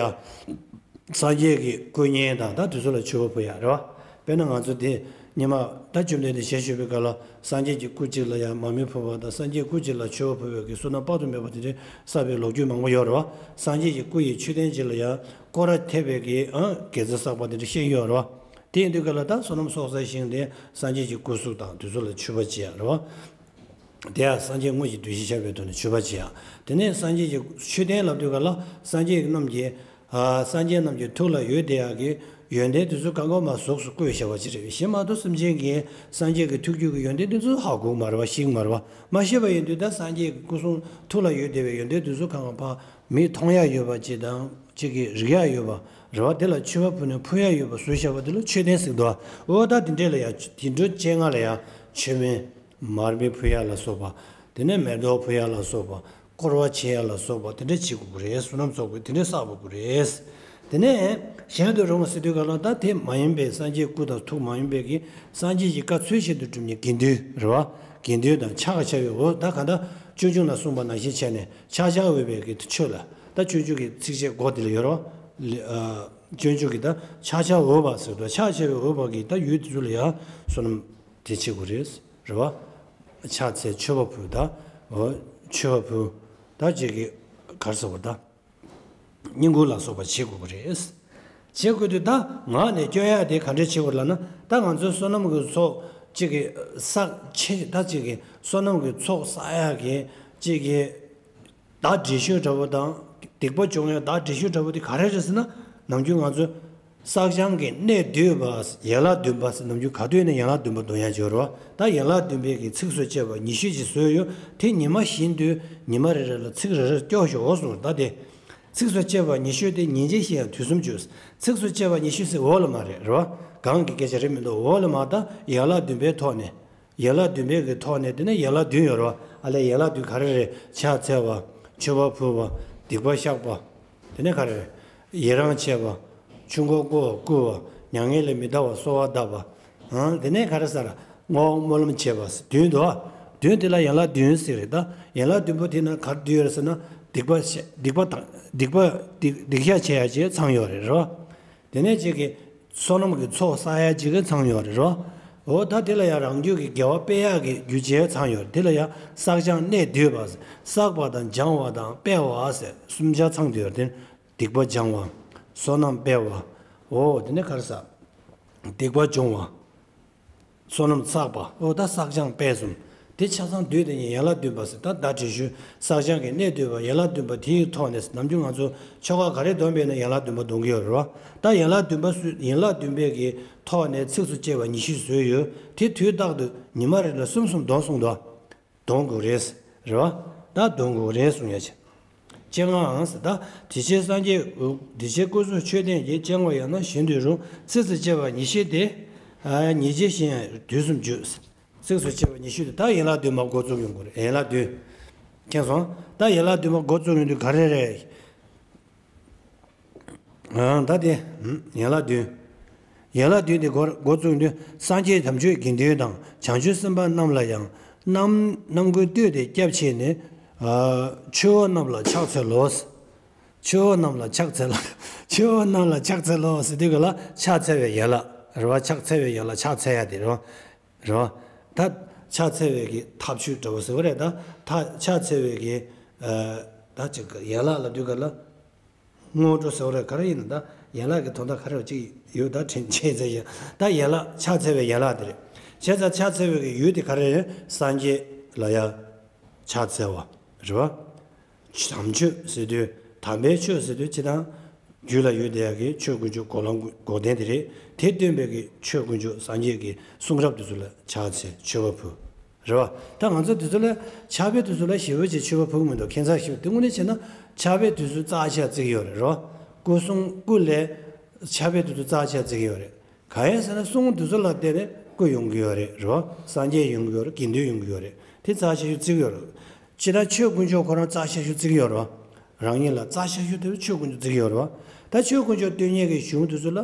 སངས་རྒྱས་ཀྱི་སྐུ་བརྙན་དང་ད་དེ་ཚོ་ལ་མཆོད་པ་ཕུལ་ཡ་རེད་བ། དཔེར་ན་ང་ཚོ་དེ་ཉི་མ་ད་བཅོམ་ལྡན་འདས་ཞལ་བཞུགས་པའི་སྐབས་ལ་སངས་རྒྱས་ཀྱི་སྐུ་གཅིག་ལ་ཡ་མར་མེ་ཕུལ་བ་དང་སངས་རྒྱས་སྐུ་གཅིག་ལ་མཆོད་པ་ཕུལ་བའི་གི་བསོད་ནམས་དཔག་ཏུ་མེད་པ་དེ་འདྲའི་བསགས་པའི་ལོ་རྒྱུས་མང་པོ་ཡོད་རེད་བ། སངས་རྒྱས་ཀྱི་སྐུ་ཡི་མཆོད་རྟེན་གཅིག་ལ་ཡ་སྐོར་ར་ཐེབས་པའི་གི་ཨང་དགེ་རྩ་བསགས་པ་དེ་འདྲ་བཤད་ཡོད་རེད་བ། དེ་ཡིན་དུས་ག་ལ་ད་བསོད་ནམས་གསོག་སའི་ཞིང་དེ་སངས་རྒྱས་ཀྱི་སྐུ་གཟུགས་དང་དེ་ཚོ་ལ་མཆོད་པ་བྱེད་ཡ་རེད་བ། དེ་ཡང་སངས་རྒྱས་དངོས་ཀྱི་འདུ་ཤེས་ཤར་བའི་ཐོག་ནས་མཆོད་པ་བྱེད་ཡ། དེ་ནས་སངས་རྒྱས་ཀྱི་མཆོད་རྟེན་ལབ་དུས་ག་ལ་སངས་རྒྱས་རྣམས་ཀྱི་ཨ་སངས་རྒྱས་རྣམས་ཀྱི་ཐུགས་ལ་ཡོད་བསྡད་ཡག་གི་ཡོན་ཏན་དེ་ཚོ་གང་ག་མ་གཟུགས་སུ་བཀོད་བཞག་པ་ཅིག་རེད། གཞན་མ་གཏོགས་སེམས་ཅན་གྱི་སངས་རྒྱས་ཀྱི་ཐུགས་རྒྱུད་ཀྱི་ཡོན་ཏན་དེ་ཚོ་ཧ་གོ་གི་མ་རེད་བ། ཤེས་ཀྱི་མ་རེད་བ། མ་ཤེས་པ་ཡིན་དུས་ད་སངས་རྒྱས་ཀྱི་སྐུ་གསུང་ཐུགས་ལ་ཡོད་བསྡད་པའི་ཡོན་ཏན་དེ་ཚོ་གང་ག་ཕར་མིག་མཐོང་ཡ་ཡོད་པ་ཅིག་དང་གཅིག་གིས་རིག་ཡ་ཡོད་པ་རེད་བ། དེ་ལ་མཆོད་པ་ཕུལ་ནས་ཕུལ་ཡ་ཡོད་པ་བཟོས་བཞག་པ་དེ་ལ་མཆོད་རྟེན་ཟེར་འདུག་འོ་ད་དེ་འདྲས་ལ་ཡ་དེ་འདྲའི་སྤྱན་སྔ་ལ་ཡ་མཆོད་མེ་མར་མེ་ཕུལ་ཡ་ལ་སོགས་པ། དེ་ནས་མེ་ཏོག་ཕུལ་ཡ་ལ་སོགས་པ། སྐོར་བ་བྱེད་ཡ་ལ་སོགས་པ་དེ་འདྲས་བྱེད་དགོས་ཀྱི་རེད། བསོད་ནམས་གསོག་པའི་དེ་འདྲས་བསགས་དགོས་ཀྱི་རེད། དེ་ནས་གཞན་དུ་རུང་ཟེར་དུས་ག་ལ་ད་དེ་མ་ཡིན་པའི་སངས་རྒྱས་སྐུ་དང་ཐུགས་མ་ཡིན་པའི་གི་སངས་རྒྱས་ཀྱི་བཀའ་ཚུལ་བཞིན་དུ་སྒྲུབ་མཁན་དགེ་འདུན་རེད་བ། དགེ་འདུན་དང་ཕྱག་བྱ་བའི་འོ་ད་ག་ད་སྤྱོད་འཇུག་ན་གསུངས་པ་ནང་བཞིན་བྱས་ནས་ཕྱག་བྱ་འོས་པའི་གི་ཆོས་ལ་ད་སྤྱོད་འཇུག་གི་ཚིགས་བཅད་མགོ་དེ་ལ་ཡོད་རེད་བ། ལེ་ཨ་སྤྱོད་འཇུག་གི་ད་ཕྱག་བྱ་འོས་པ་ཟེར་དུས་ཕྱག་བྱ་བའི་འོས་པ་གི་ད་ཡུལ་དེ་ཚོ་ལ་ཡང་བསོད་ནམས་དེ་བྱེད་དགོས་རེད། རེད་བ། ཕྱག་འཚལ་མཆོད་པ་ཕུལ་ད། འོ། མཆོད་པ་ཕུལ། ད་ཅིག་གི་གར་སོགས་པ་ད། བསྙེན་བཀུར་ལ་སོགས་པ་བྱེད་དགོས་ཀྱི་རེད། བྱེད་དགོས་དུས་ད་ངག་ནས་སྐྱོན་ཡག་དེ་ག་འདྲས་བྱེད་དགོས་ལབ་ན་ད་ང་ཚོའི་བསོད་ནམས་ཀྱི་ཚོགས་ཅིག་གི་བསགས་ཆེ་ད་ཅིག་གི་བསོད་ནམས་ཀྱི་ཚོགས་བསགས་ཡག་གི་ཅིག་གི་བདག་འདྲེ་ཤོས་འདྲ་པོ་དང་། སྡིག་པ་སྦྱོང་ཡ་བདག་འདྲེ་ཤོས་འདྲ་པོ་དེ་ག་རེ་རེད་ཟེར་ན། ནམ་རྒྱུན་ང་ཚོ་བསགས་སྦྱང་གི་གནད་བསྡུས་པ་ཡན་ལག་བདུན་པ་ཟེར་ནམ་རྒྱུན་ག་དུས་ནས་ཡན་ལག་བདུན་པ་འདོན་ཡ་སྦྱོར་བ་ད་ཡན་ལག་བདུན་པའི་གི་ཚིགས་སུ་བཅད་པ་ཉི་ཤུ་ཅིག་བཟོས་ཡོད། དེ་ཉི་མ་བཞིན་དུ་ཉི་མ་རེ་རེ་ལ་ཚིག་རེ་རེ་སྐྱོར་ཤོག་འོ་གསུངས། ད་དེ་ཚིགས་སུ་བཅད་པ་ཉི་ཤུ་དེ་ཉིན་གཅིག་བཞིན་ཡང་དུས་གསུམ་བརྗོད། ཚིགས་སུ་བཅད་པ་ཉི་ཤུ་ཟེར་འོག་ལ་མ་རེད་རེད་བ། གང་གི་སྐད་ཆ་རེད་མི་འདུག་འོག་ལ་མ་ད་ཡན་ལག་བདུན་པའི་ཐོག་ནས། ཡན་ལག་བདུན་པའི་གི་ཐོག་ནས་དེ་ནས་ཡན་ལག་བདུན་ཡོད་རེད་བ། ཨ་ལས་ཡན་ལག་བདུན་ག་རེ་རེད། ཕྱག་འཚལ་བ། མཆོད་པ་ཕུལ་བ། སྡིག་པ་བཤགས་པ། དེ་ནས་ག་རེ་རེད། ཡི་རང་བྱེད་པ། ཆུ་འགོ་བསྐོལ་བ་བསྐུ་བ། མྱ་ངན་ལས་མི་འདའ་བར་གསོལ་བ་གདབ་པ། ཨང་། དེ་ནས་ག་རེ་ཟེར། བསྔོ་བ་སྨོན་ལམ་བྱེད་པ། བདུན་འདུག་ཨ། བདུན་དེ་ལ་ཡན་ལག་བདུན་ཟེར་རེད་ད། ཡན་ལག་བདུན་པོ་དེ་ན་ག་རེ་བསྡུས་ཡོད་རེད་ཟེར་ན། སྡིག་པ་བཤགས། སྡིག་པ་དང་སྡིག་པ་སྡིག་སྡིག་བཤགས་བྱེད་ཡ་ཅིག་ཚང་ཡོད་རེད་རོ། དེ་ནས་ཅིག་གི་བསོད་ནམས་ཀྱི་ཚོགས་བསགས་ཡ་ཅིག་གི་ཚང་ཡོད་རེད་རོ། འོ་ད་དེ་ལ་ཡང་རང་རྒྱུད་ཀྱི་དགེ་བ་སྤེལ་ཡག་གི་རྒྱུ་ཅིག་ཚང་ཡོད་རེད། དེ་ལ་ཡང་བསགས་སྦྱང་གནས་སྡུད་པ། བསགས་པ་དང་སྦྱང་བ་དང་སྤེལ་བ་ཟེར་གསུམ་ཆ་ཚང་བསྡུས་ཡོད་རེད། དེ་སྡིག་པ་སྦྱང་བ། བསོད་ནམས་སྤེལ་བ། འོ་དེ་ནས་ག་རེ་ཟེར། སྡིག་པ་སྦྱོང་བ། བསོད་ནམས་བསགས་པ། འོ་ད་བསགས་སྦྱང་སྤེལ་གསུམ། དེ་ཆ་ཚང་བསྡུས་དེ་ཉིད་ཡན་ལག་བདུན་པ་ཟེར། ད་ད་དྲི་ཞུ། བསགས་སྦྱང་གི་གནས་བསྡུས་པ་ཡན་ལག་བདུན་པ་དེའི་ཐོག་ནས་ནམ་རྒྱུན་ང་ཚོ་ཆོ་ག་ག་རེ་འདོན་པ་ཡིན་ན་ཡན་ལག་བདུན་པ་འདོན་གྱི་ཡོད་རེད་བ། ད་ཡན་ལག་བདུན་པ་སུ་ཡན་ལག་བདུན་པའི་གི་ཐོག་ནས་ཚིགས་སུ་བཅད་པ་ཉི་ཤུ་བཟོས་ཡོད། དེ་དུས་རྟག་ཏུ་ཉི་མ་རེ་ལ་གསུམ་གསུམ་འདོན་གསུངས་འདུག་འདོན་དགོས་རེད། རེད་བ། ད་འདོན་དགོས་རེད་གསུང་ཡ་ཆེ། སྤྱན་སྔ་ཨང་ཟེར། ད་དེ་ཕྱིར་སངས་རྒྱས། དེ་ཕྱིར་སྐུ་གསུང་མཆོད་རྟེན་གྱི་སྤྱན་སྔར་ཡང་ན་གཞན་དུ་རུང་ཚིགས་སུ་བཅད་པ་ཉི་ཤུ་སྟེ། ཉིད་ཀྱི་ཞིང་ཡང་དུས་གསུམ་བརྗོད། ཚིགས་སུ་བཅད་པ་ཉི་ཤུ་སྟེ། ད་ཡན་ལག་བདུན་པ་འགོ་བཙུགས་ཡོང་དགོས་རེད། ཡན་ལག་བདུན། མཁྱེན་སོང་། ད་ཡན་ལག་བདུན་པ་འགོ་བཙུགས་ཡོང་དུས་ག་རེ་རེད། ཨང་། ད་དེ་ཡན་ལག་བདུན། ཡན་ལག་བདུན་དེ་འགོ་འགོ་བཙུགས་དུས་སངས་རྒྱས་དམ་ཆོས་དགེ་འདུན་དང་བྱང་ཆུབ་སེམས་དཔའ་རྣམས་ལ་ཡང་རྣམ་རྣམ་ཀུན་བསྟོད་དེ་སྐྱབས་མཆི་ནས། ཨ། ཆོས་འཁོར་རྣམས་ལ་ཕྱག་འཚལ་ལོ། ཆོས་འཁོར་རྣམས་ལ་ཕྱག་འཚལ་ལོ། ཆོས་འཁོར་རྣམས་ལ་ཕྱག་འཚལ་ལོ་ཟེར་དུས་ག་ལ་ཕྱག་འཚལ་བའི་ཡན་ལག་རེད་བ། ཕྱག་འཚལ་བའི་ཡན་ལག་ཕྱག་འཚལ་ཡ་དེ་རེད་བ། རེད་བ། ད་ཕྱག་འཚལ་བའི་གི་ཐབས་ཇུས་འདྲ་བོ་ཟེར་བ་རེད། ད་ད་ཕྱག་འཚལ་བའི་གི། ཨ། ད་ཅིག་གི་ཡན་ལག་ལབ་དུས་ག་ལ། སྔོན་འགྲོ་ཟེར་བ་རེད། ག་རེ་ཡིན་ན་ད་ཡན་ལག་གི་དོན་དག་ག་རེ་བ་ཅིག་ཡོད། ད་དྲན་ཆེ་ཚེ་ཡིན། ད་ཡན་ལག་ཕྱག་འཚལ་བའི་ཡན་ལག་དེ་རེད། བྱས་ཙང་ཕྱག་འཚལ་བའི་གི་ཡུལ་དེ་ག་རེ་རེད། སངས་རྒྱས་ལ་ཡ་ཕྱག་འཚལ་བ་རེད་བ། དམ་ཆོས་ཟེར་དུས་དམ་པའི་ཆོས་ཟེར་དུས་སྤྱིར་བཏང་རྒྱུད་ལ་ཡོད་བསྡད་ཡག་གི་ཆོས་དཀོན་མཆོག་འགོག་ལམ་འགོག་བདེན་དེ་རེད། དེ་སྟོན་པའི་གི་ཆོས་དཀོན་མཆོག་སངས་རྒྱས་ཀྱི་གསུང་རབ་དེ་ཚོ་ལ་ཕྱག་འཚལ་མཆོད་པ་ཕུལ། རེད་བ། ད་ང་ཚོ་དེ་ཚོ་ལ་ཕྱག་དཔེ་དེ་ཚོ་ལ་ཞེ་པོ་ཅིག་མཆོད་པ་ཕུལ་གི་མི་འདུག་ཁྱད་མཚར་ཞིག་དེ་དངོས་གནས་བྱས་ན་ཕྱག་དཔེ་དེ་ཚོ་རྩ་ཆེ་བརྩི་གི་ཡོད་རེད། རེད་བ། སྐུ་གསུང་སྐུ་ལས་ཕྱག་དཔེ་དེ་ཚོ་རྩ་ཆེ་བརྩི་གི་ཡོད་རེད། གང་ཡིན་ཟེར་ན་གསུང་དེ་ཚོ་ལ་བརྟེན་ནས་སྐུ་ཡོང་གི་ཡོད་རེད། རེད་བ། སངས་རྒྱས་ཡོང་གི་ཡོད་རེད། དགེ་འདུན་ཡོང་གི་ཡོད་རེད། དེ་རྩ་ཆེ་ཤོས་བརྩི་གི་ཡོད་རེད། སྤྱིར་ན་ཆོས་དཀོན་མཆོག་ཁོ་རང་རྩ་ཆེ་ཤོས་བརྩི་གི་ཡོད་རེད་བ། རང་ཉིད་ལ་རྩ་ཆེ་ཤོས་དེ་ཆོས་དཀོན་མཆོག་བརྩི་གི་ཡོད་རེད་བ། ད་ཆོས་དཀོན་མཆོག་སྟོན་མཁན་གྱི་གཞུང་དེ་ཚོ་ལ་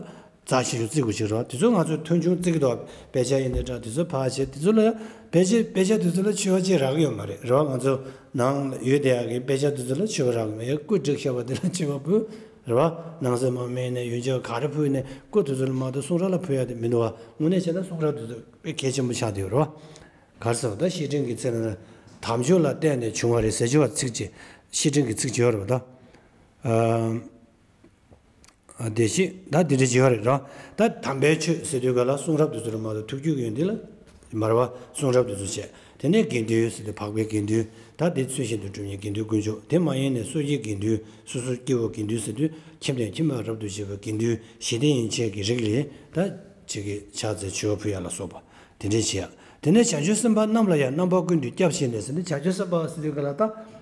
རྩ་ཆེ་ཤོས་བརྩི་དགོས་ཀྱི་རེད་བ། དེ་ཚོ་ང་ཚོས་མཐོང་ཆུང་བརྩི་གི་འདུག་དཔེ་ཆ་ཡིན་ནའི་འདྲ་དེ་ཚོ་ཕར་བྱས། དེ་ཚོ་ལ་ཡང་དཔེ་ཆ་དཔེ་ཆ་དེ་ཚོ་ལ་ཆེ་བ་ཅིག་རག་གི་ཡོད་མ་རེད། རེད་བ། ང་ཚོ་ནང་ལ་ཡོད་བསྡད་ཡག་གི་དཔེ་ཆ་དེ་ཚོ་ལ་ཆེ་བ་རག་གི་མེད། ཡ་སྐུ་བསྒྲིགས་བཞག་པ་དེ་ལ་ཆེ་བ་ཕུལ། རེད་བ། ནང་གསེས་མར་སྨིན་ནས་ཡོན་ཆབ་ག་རེ་ཕུལ་ནས་སྐུ་དེ་ཚོ་ལ་མ་གཏོགས་གསུང་རབ་ལ་ཕུལ་ཡག་དེ་མི་འདུག་བ། དངོས་གནས་བྱས་ན་གསུང་རབ་དེ་ཚོ་དཔེ་གལ་ཆེན་པོ་ཆགས་བསྡད་ཡོད་རེད་བ། ག་རེ་ཟེར་བ། ད་བཤེས་སྤྲིང་གི་ཚིག་ནང་ན་དམ་ཆོས་ལ་བརྟེན་ནས་བྱུང་བ་རེད་ཟེར་གྱི་བ་ཚིག་ཅིག་བཤེས་སྤྲིང་གི་ཚིག་ཅིག་ཡོད་རེད་བ་ད། ཨ། ཨ། བདེ་གཤེགས་ད་འདི་འདྲ་བྱེད་ཡོད་རེད་ར། ད་དམ་པའི་ཆོས་ཟེར་དུས་ག་ལ་གསུང་རབ་དེ་ཚོ་རེད་མ་གཏོགས་ཐུགས་རྒྱུད་ཀྱི་ཡོན་ཏན་ལ་མར་བ་གསུང་རབ་དེ་ཚོ་བྱས། དེ་ནས་དགེ་འདུན་ཟེར་དུས་འཕགས་པའི་དགེ་འདུན། ད་དེ་ཚུལ་བཞིན་དུ་སྒྲུབ་མཁན་དགེ་འདུན་དཀོན་མཆོག་དེ་མ་ཡིན་ནས་སོ་སྐྱེའི་དགེ་འདུན། སོ་སོ་སྐྱེ་བོ་དགེ་འདུན་ཟེར་དུས་ཁྱིམ་དང་ཁྱིམ་པ་རབ་ཏུ་བྱེད་པའི་དགེ་འདུན། ཞི་བདེ་ཡན་ཆད་ཀྱི་རིགས་ལས་ད་ཅིག་གི་ཕྱག་འཚལ་མཆོད་པ་ཕུལ་ཡ་ལ་སོགས་པ་དེ་འདྲ་བྱེད་ཡ། དེ་ནས་བྱང་ཆུབ་སེམས་དཔའ་རྣམས་ལ་ཡང་རྣམ་པ་ཀུན་ཏུ་སྐྱབས་མཆི་ནས་ཟེར་ནས་བྱང་ཆུབ་སེམས་དཔའ་ཟེར་དུས་ག་ལ་ད།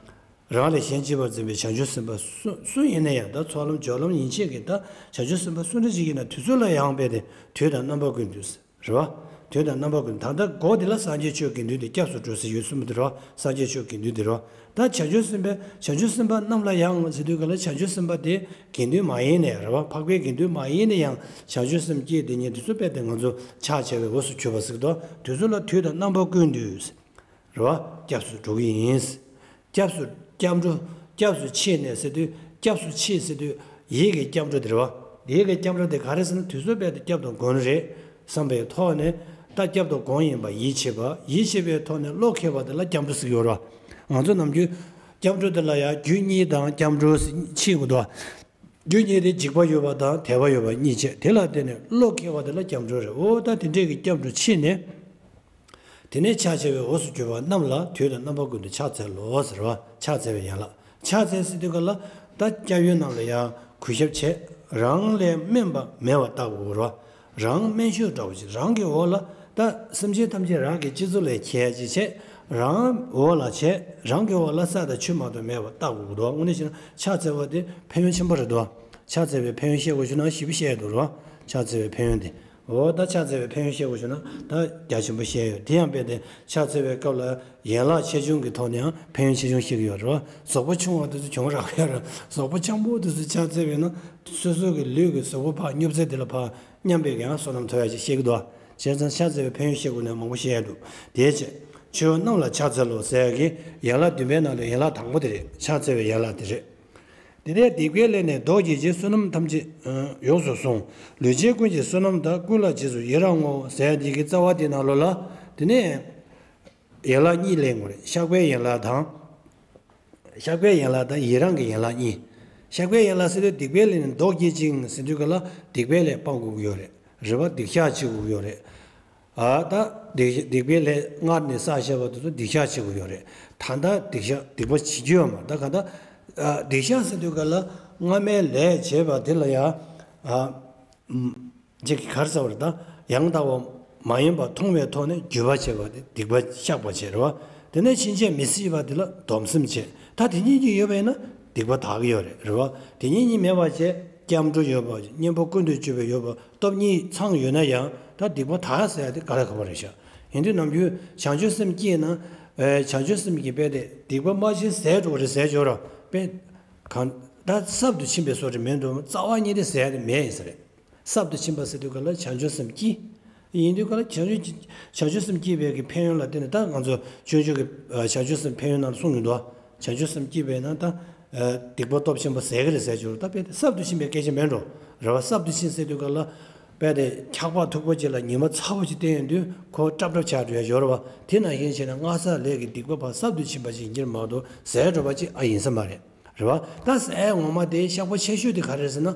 རང་ལས་གཞན་གཅེས་པར་འཛིན་པའི་བྱང་ཆུབ་སེམས་དཔའ་སུ་སུ་ཡིན་ན་ཡང་། ད་ཚོགས་ལམ་སྦྱོར་ལམ་ཡན་ཆད་ཀྱི་ད་བྱང་ཆུབ་སེམས་དཔའ་སུ་འདྲ་ཞིག་ཡིན་ན་དེ་ཚོ་ལ་ཡང་རྦད་དེ་དུས་དང་རྣམ་པ་ཀུན་ཏུ་ཟེར་བ། དུས་དང་རྣམ་པ་ཀུན་ཏུ། ད་ལྟ་འགོ་དེ་ལ་སངས་རྒྱས་ཆོས་དགེ་འདུན་དེ་སྐྱབས་སུ་འགྲོ་ཟེར་ཡོད་གསུངས་པ་དེ་རེད་བ། སངས་རྒྱས་ཆོས་དགེ་འདུན་དེ་རེད་བ། ད་བྱང་ཆུབ་སེམས་དཔའ་བྱང་ཆུབ་སེམས་དཔའ་རྣམས་ལ་ཡང་ཟེར་དུས་ག་ལ་བྱང་ཆུབ་སེམས་དཔའ་དེ་དགེ་འདུན་མ་ཡིན་ནའི་རེད་བ། འཕགས་པའི་དགེ་འདུན་མ་ཡིན་ནའི་ཡང་བྱང་ཆུབ་སེམས་བསྐྱེད་དེ་ཉིད་དེ་ཚོ་རྦད་དེ་ང་ཚོ་ཕྱག་བྱ་བའི་འོས་སུ་གྱུར་པ་ཟེར་གི་འདུག་དེ་ཚོ་ལ་དུས་དང་རྣམ་པ་ཀུན་ཏུ་རེད་བ། སྐྱབས་སུ་འགྲོ་གི་ཡིན། སྐྱབས་སུ་སྐྱབས་འགྲོ། སྐྱབས་སུ་མཆི་ནས་ཟེར་དུས་སྐྱབས་སུ་མཆི་ཟེར་དུས་ཡིད་ཀྱི་སྐྱབས་འགྲོ་དེ་རེད་བ། ཡིད་ཀྱི་སྐྱབས་འགྲོ་དེ་ག་རེ་ཟེར་ན་དུས་ཚོད་རྦད་དེ་སྐྱབས་དང་སྒོ་རེད་བསམ་པའི་ཐོག་ནས་ད་སྐྱབས་དང་སྒོ་ཡིན་པ་ཡིད་ཆེས་པ། ཡིད་ཆེས་པའི་ཐོག་ནས་བློ་ཁེལ་བ་དེ་ལ་སྐྱབས་འགྲོ་ཟེར་གྱི་ཡོད་རེད་བ། ང་ཚོ་ནམ་རྒྱུན་སྐྱབས་འགྲོ་དེ་ལ་ཡང་རྒྱུ་གཉིས་དང་སྐྱབས་འགྲོ་ཕྱེ་དགོས་འདུག་བ། རྒྱུ་གཉིས་དེ་འཇིགས་པ་ཡོད་པ་དང་དད་པ་ཡོད་པ་གཉིས་བྱས། དེ་ལ་བརྟེན་ནས་བློ་ཁེལ་བ་དེ་ལ་སྐྱབས་འགྲོ་རེད། འོ་ད་དེ་འདྲས་ཀྱི་སྐྱབས་འགྲོ་ཕྱེ་ནས། དེ་ནས་ཕྱག་བྱ་བའི་འོས་སུ་གྱུར་པ་རྣམས་ལ་དུས་དང་རྣམ་པ་ཀུན་ཏུ་ཕྱག་འཚལ་ལོ་ཟེར་བ། ཕྱག་འཚལ་བའི་ཡན་ལག་ཕྱག་འཚལ་ཟེར་དུས་ག་ལ་ད་སྐྱབས་ཡུལ་རྣམས་ལ་ཡང་གུས་ཞབས་བྱས། རང་ལས་དམན་པ་མེད་པར་བལྟ་དགོས་རེད་བ། རང་དམན་ཤོས་འདྲ་བོ་ཅིག་རང་གི་འོག་ལ་ད་སེམས་ཅན་ཐམས་ཅད་རང་གི་སྤྱི་གཙུག་ལས་ཁྱེར་ཅིག་བྱས། རང་འོག་ལ་བྱས། རང་གི་འོག་ལ་ས་དང་ཆུ་མ་གཏོགས་མེད་པར་བལྟ་དགོས་ཀྱི་འདུག་དངོས་གནས་བྱས་ན་ཕྱག་འཚལ་བ་དེ་ཕན་ཡོན་ཆེན་པོ་རེད་འདུག་ཕྱག་འཚལ་བའི་ཕན་ཡོན་བཤད་དགོས་ཞུ་ན་ཞིབ་བཤད་འདུག་རེད་བ། ཕྱག་འཚལ་བའི་ཕན་ཡོན་དེ། འོ་ད་ཕྱག་འཚལ་བའི་ཕན་ཡོན་བཤད་དགོས་བྱུང་ན་ད་རྒྱ་ཆེན་པོ་བཤད་ཡོད། དེ་ཡང་རྦད་དེ་ཕྱག་འཚལ་བའི་སྐབས་ལ་ཡན་ལག་ཆེ་ཆུང་གི་ཐོག་ནས་ཡང་ཕན་ཡོན་ཆེ་ཆུང་བཤད་ཀྱི་ཡོད་རེད་བ། གཟུགས་པོ་ཆུང་བ་དེ་ཚོ་གྱོང་རག་ཡོད་རེད། གཟུགས་པོ་འཆམ་པོ་དེ་ཚོ་ཕྱག་འཚལ་བས་ན་སོ་སོ་གི་ལུས་ཀྱི་གཟུགས་པོ་ཕར་སྙོབ་ཚད་དེ་ལ་ཕར་མཉམ་པའི་ཡང་བསོད་ནམས་ཐོབ་ཡ་ཅིག་བཤད་ཀྱི་འདུག་བྱས་ཙང་ཕྱག་འཚལ་བའི་ཕན་ཡོན་བཤད་དགོས་ན་མང་པོ་བཤད་ཡ་འདུག་དེའི་ཕྱིར་ཆོས་རྣམས་ལ་ཕྱག་འཚལ་ལོ་ཟེར་ཡ་གི་ཡན་ལག་བདུན་པའི་ནང་ལ་ཡན་ལག་དང་པོ་དེ་རེད། ཕྱག་འཚལ་བའི་ཡན་ལག་དེ་རེད། དེ་ནས་སྡིག་པའི་ལས་ནི་བཟློག་བགྱིད་ཅིང་བསོད་ནམས་ཐམས་ཅད་ཡོངས་སུ་བཟུང་། ལུས་ཅན་ཀུན་གྱི་བསོད་ནམས་དག །ཀུན་ལ་རྗེས་སུ་ཡི་རང་ངོ་། ཟེར་ཡ་འདི་གི་རྩ་བ་དེ་ནང་ལོགས་ལ་དེ་ནས་ཡན་ལག་གཉིས་ལེན་དགོས་རེད། བཤགས་པའི་ཡན་ལག་དང་། བཤགས་པའི་ཡན་ལག་དང་ཡི་རང་གི་ཡན་ལག་གཉིས། བཤགས་པའི་ཡན་ལག་ཟེར་དུས་སྡིག་པའི་ལས་ནི་བཟློག་བགྱིད་ཅིང་ཟེར་དུས་ག་ལ་སྡིག་པའི་ལས་སྤང་དགོས་ཀྱི་ཡོད་རེད། རེད་བ། སྡིག་བཤགས་བྱེད་དགོས་ཀྱི་ཡོད་རེད། ཨ་ད་སྡིག་སྡིག་པའི་ལས་སྔར་ནས་བསགས་བཞག་པ་དེ་ཚོ་སྡིག་བཤགས་བྱེད་དགོས་ཀྱི་ཡོད་རེད། ད་ལྟ་སྡིག་བཤགས་སྡིག་པ་བྱེད་རྒྱུ་ཡོད་མ་རེད། ད་ག་ད་ཨ་སྡིག་བཤགས་ཟེར་དུས་ག་ལ་སྔ་མའི་ལས་བྱས་པ་དེ་ལ་ཡང་ཨ་ཅིག་ག་རེ་ཟེར་བ་རེད། ད་ཡང་དག་པ་མ་ཡིན་པ་མཐོང་བའི་ཐོག་ནས་འགྱོད་པ་བྱེད་པ་དེ་སྡིག་པ་བཤགས་པ་བྱེད་རེད་བ། དེ་ནས་ཕྱིན་ཆད་མི་སྲིད་པ་དེ་ལ་སྡོམ་སེམས་བྱེད། ད་དེ་གཉིས་ཀྱི་ཡོད་པ་ཡིན་ན་སྡིག་པ་དག་གི་ཡོད་རེད། རེད་བ། དེ་གཉིས་གཉིས་མེད་པ་བྱས་སྐྱབས་འགྲོ་ཡོད་པ་གཉེན་པོ་ཀུན་ཏུ་སྤྱོད་པ་ཡོད་པ་སྟོབས་གཉིས་ཚང་ཡོད་ན་ཡང་ད་སྡིག་པ་དག་ཟེར་ཡ་དེ་ག་ལ་ཁག་པོ་རེད་ཤག་ཡིན་དུས་ནམ་རྒྱུན་བྱང་ཆུབ་སེམས་སྐྱེས་ན་བྱང་ཆུབ་སེམས་ཀྱི་དཔེ་དེ་སྡིག་པ་མ་བྱེད་ཟེར་འགྲོ་གི་རེད་ཟེར་འགྱོ་ར་དཔེ་གང་ད་གསར་དུ་ཕྱིན་པའི་བཟོ་འདྲ་མེད་འགྲོ། རྩ་བ་ཉིད་དེ་ཟེར་ཡ་དེ་མེད་ཡིན་ས་རེད། གསར་དུ་ཕྱིན་པ་ཟེར་དུས་ག་ལ་བྱང་ཆུབ་སེམས་སྐྱེས། ཡིན་དུས་ག་ལ་བྱང་ཆུབ་བྱང་ཆུབ་སེམས་སྐྱེས་པའི་གི་ཕན་ཡོན་ལ་བརྟེན་ནས་ད་ང་ཚོ་སྤྱོད་འཇུག་གི་བྱང་ཆུབ་སེམས་ཕན་ཡོན་ནང་ལ་གསུངས་ཡོད་འདུག་བྱང་ཆུབ་སེམས་སྐྱེས་པས་ན་ད་སྡིག་པ་སྟོབས་ཆེན་པོ་ཟད་ཀྱི་རེད་ཟེར་གྱི་ཡོད་རེད། ད་དཔེ་དེ་གསར་དུ་ཕྱིན་པའི་སྐད་ཆ་མེད་འགྲོ། རེད་བ། གསར་དུ་ཕྱིན་ཟེར་དུས་ག་ལ་དཔེ་དེ་འཁྱག་པ་མཐུག་པོ་ཅིག་ལ་ཉི་མ་ཚ་བོ་ཅིག་བསྟན་ཡོང་དུས་ཁོ་སྲབ་སྲབ་ཆགས་འགྲོ་ཡ་ཡོད་རེད་བ། དེ་ནང་བཞིན་བྱས་ན་སྔ་ས་ལས་ཀྱི་སྡིག་པ་ཕར་གསར་དུ་ཕྱིན་པ་ཅིག་ཡིན་གྱི་རེད་མ་གཏོགས་ཟད་འགྲོ་བ་ཅིག་ཨ་ཡིན་ས་མ་རེད། རེད་བ། ད་ཟས་ངོ་མ་དེ་བཤགས་པ་ཆེ་ཤོས་དེ་ག་རེ་རེད་ཟེར་ན།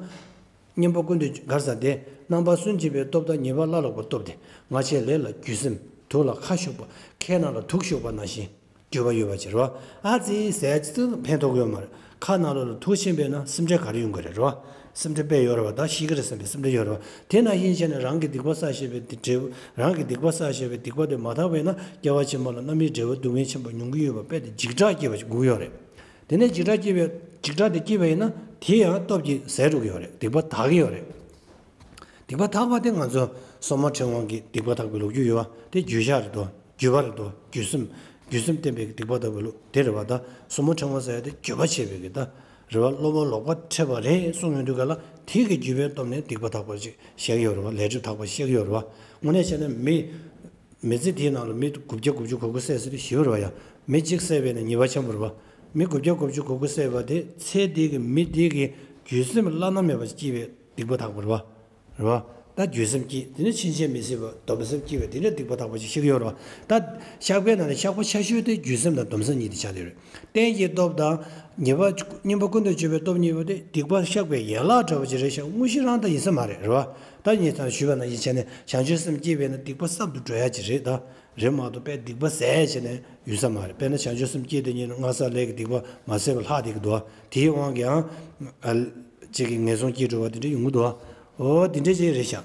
གཉེན་པོ་ཀུན་ཏུ་ག་རེ་ཟེར་དེ། རྣམ་པར་སུན་འབྱིན་པའི་སྟོབས་དང་ཉེས་པ་སླར་ལོག་པའི་སྟོབས་དེ། སྔ་ཕྱིའི་ལས་ལ་འགྱོད་སེམས། དུག་ལ་ཁ་ཤུགས་པ། ཁའི་ནང་ལ་དུག་ཤུགས་པ་ནང་བཞིན། འགྱོད་པ་ཡོད་པ་ཅིག་རེད་བ། ཨ་ཙི་ཟས་ཅི་ཙི་ཕན་ཐོགས་ཡོད་མ་རེད། ཁ་ནང་ལོགས་ལ་དུག་ཕྱིན་པས་ན་སེམས་ཁྲལ་ག་རེ་ཡོང་གི་རེད། རེད་བ། སེམས་ཁྲལ་དཔེ་ཡོད་རེད་བ། ད་ཤི་གི་རེད་བསམ་པའི་སེམས་ཁྲལ་ཡོད་རེད་བ། དེ་ནང་བཞིན་བྱས་ནས་རང་གི་སྡིག་པ་བསགས་བཞག་པའི་དེ་འབྲས་བུ། རང་གི་སྡིག་པ་བསགས་བཞག་པའི་སྡིག་པ་དེ་མ་དག་པས་ན་སྐྱེ་བ་ཕྱི་མ་ལ་རྣམ་སྨིན་འབྲས་བུ་སྡུག་བསྔལ་ཆེན་པོ་མྱོང་གི་ཡོད་པ་དཔེ་དེ་འཇིགས་སྐྲག་སྐྱེས་པ་ཞིག་དགོས་ཀྱི་ཡོད་རེད། དེ་ནས་འཇིགས་སྐྲག་སྐྱེས་པའི་འཇིགས་སྐྲག་དེ་སྐྱེས་པ་ཡིན་ན་དེ་ཡང་སྟོབས་ཀྱིས་ཟད་འགྲོ་གི་ཡོད་རེད། སྡིག་པ་དག་གི་ཡོད་རེད། སྡིག་པ་དག་པ་དེ་ང་ཚོ་སོར་མོ་ཕྲེང་བ་གི་སྡིག་པ་དག་པའི་ལོ་རྒྱུས་ཡོད་བ། དེ་འགྱོད་བཤགས་རེད་དོ། འགྱོད་པ་རེད་དོ། འགྱོད་སེམས། འགྱོད་སེམས་བསྟེན་པའི་སྡིག་པ་དག་པའི་ལོ་དེ་རེད་བ། ད་སོར་མོ་ཕྲེང་བ་ཟེར་ཡ་དེ་འགྱོད་པ་བྱེད་པའི་གི་ད་རེད་བ། སློབ་མ་ལོག་པ་འཕྲད་པ་རེད་གསུངས་ཡོང་དུས་ག་ལ་དེ་གི་འགྱོད་པའི་སྟོབས་ནས་སྡིག་པ་དག་པ་ཅིག་བཤད་ཀྱི་ཡོད་རེད་བ། ལས་སྒྲིབ་དག་པ་བཤད་ཀྱི་ཡོད་རེད་བ། དངོས་གནས་བྱས་ན་མི། མི་ཚེ་དེའི་ནང་ལ་མི་དགུ་བརྒྱ་དགུ་བཅུ་གོ་དགུ་བསད་ཟེར་དུས་ཞི་བ་རེད་བ་ཡ། མི་གཅིག་བསད་པས་ན་ཉེས་པ་ཆེན་པོ་རེད་བ། མི་དགུ་བརྒྱ་དགུ་བཅུ་གོ་དགུ་བསད་པ་དེ་ཚེ་འདི་གི་མི་འདི་གི་འགྱོད་སེམས་བླ་ན་མེད་པ་སྐྱེས་པའི་སྡིག་པ་དག་པ་རེད་བ། རེད་བ། ད་འགྱོད་སེམས་སྐྱེས་དེ་ནས་ཕྱིན་ཆད་མི་སྲིད་པ་སྡོམ་སེམས་སྐྱེས་པས་དེ་ནས་སྡིག་པ་དག་པ་ཅིག་ཤི་གི་ཡོད་རེད་བ། ད་བཤགས་པའི་ནང་ནས་བཤགས་པ་ཆེ་ཤོས་དེ་འགྱོད་སེམས་དང་སྡོམ་སེམས་གཉིས་དེ་ཆགས་བསྡད་ཡོད་རེད། རྟེན་གྱི་སྟོབས་དང་། ཉེས་པ་གཉེན་པོ་ཀུན་ཏུ་སྤྱོད་པའི་སྟོབས་གཉིས་པོ་དེ་སྡིག་པ་བཤགས་པའི་ཡན་ལག་འདྲ་བོ་ཅིག་རེད་ཤག་དངོས་གཞི་རང་ད་ཡིན་ས་མ་རེད། རེད་བ། ད་ངས་ད་ཞུས་པ་ནང་བཞིན་བྱས་ནས་བྱང་ཆུབ་སེམས་སྐྱེས་པས་ན་སྡིག་པ་གསར་དུ་འགྲོ་ཡ་ཅིག་རེད་ད། རེད་མ་གཏོགས་པས་སྡིག་པ་ཟད་བྱས་ནས་ཡོད་ས་མ་རེད། དཔེར་ན་བྱང་ཆུབ་སེམས་སྐྱེས་དེ་ཉིད་ནི་སྔ་ས་ལས་ཀྱི་སྡིག་པ་མ་ཟད་པ་ལྷག་བསྡད་ཀྱི་འདུག་དེའི་དབང་གིས་ཡང་། ཨ། ཅིག་གི་ངན་སོང་སྐྱེས་འགྲོ་བ་དེ་འདྲ་ཡོང་གི་འདུག་འོ་དེ་འདྲ་ཅིག་རེད་ཤག་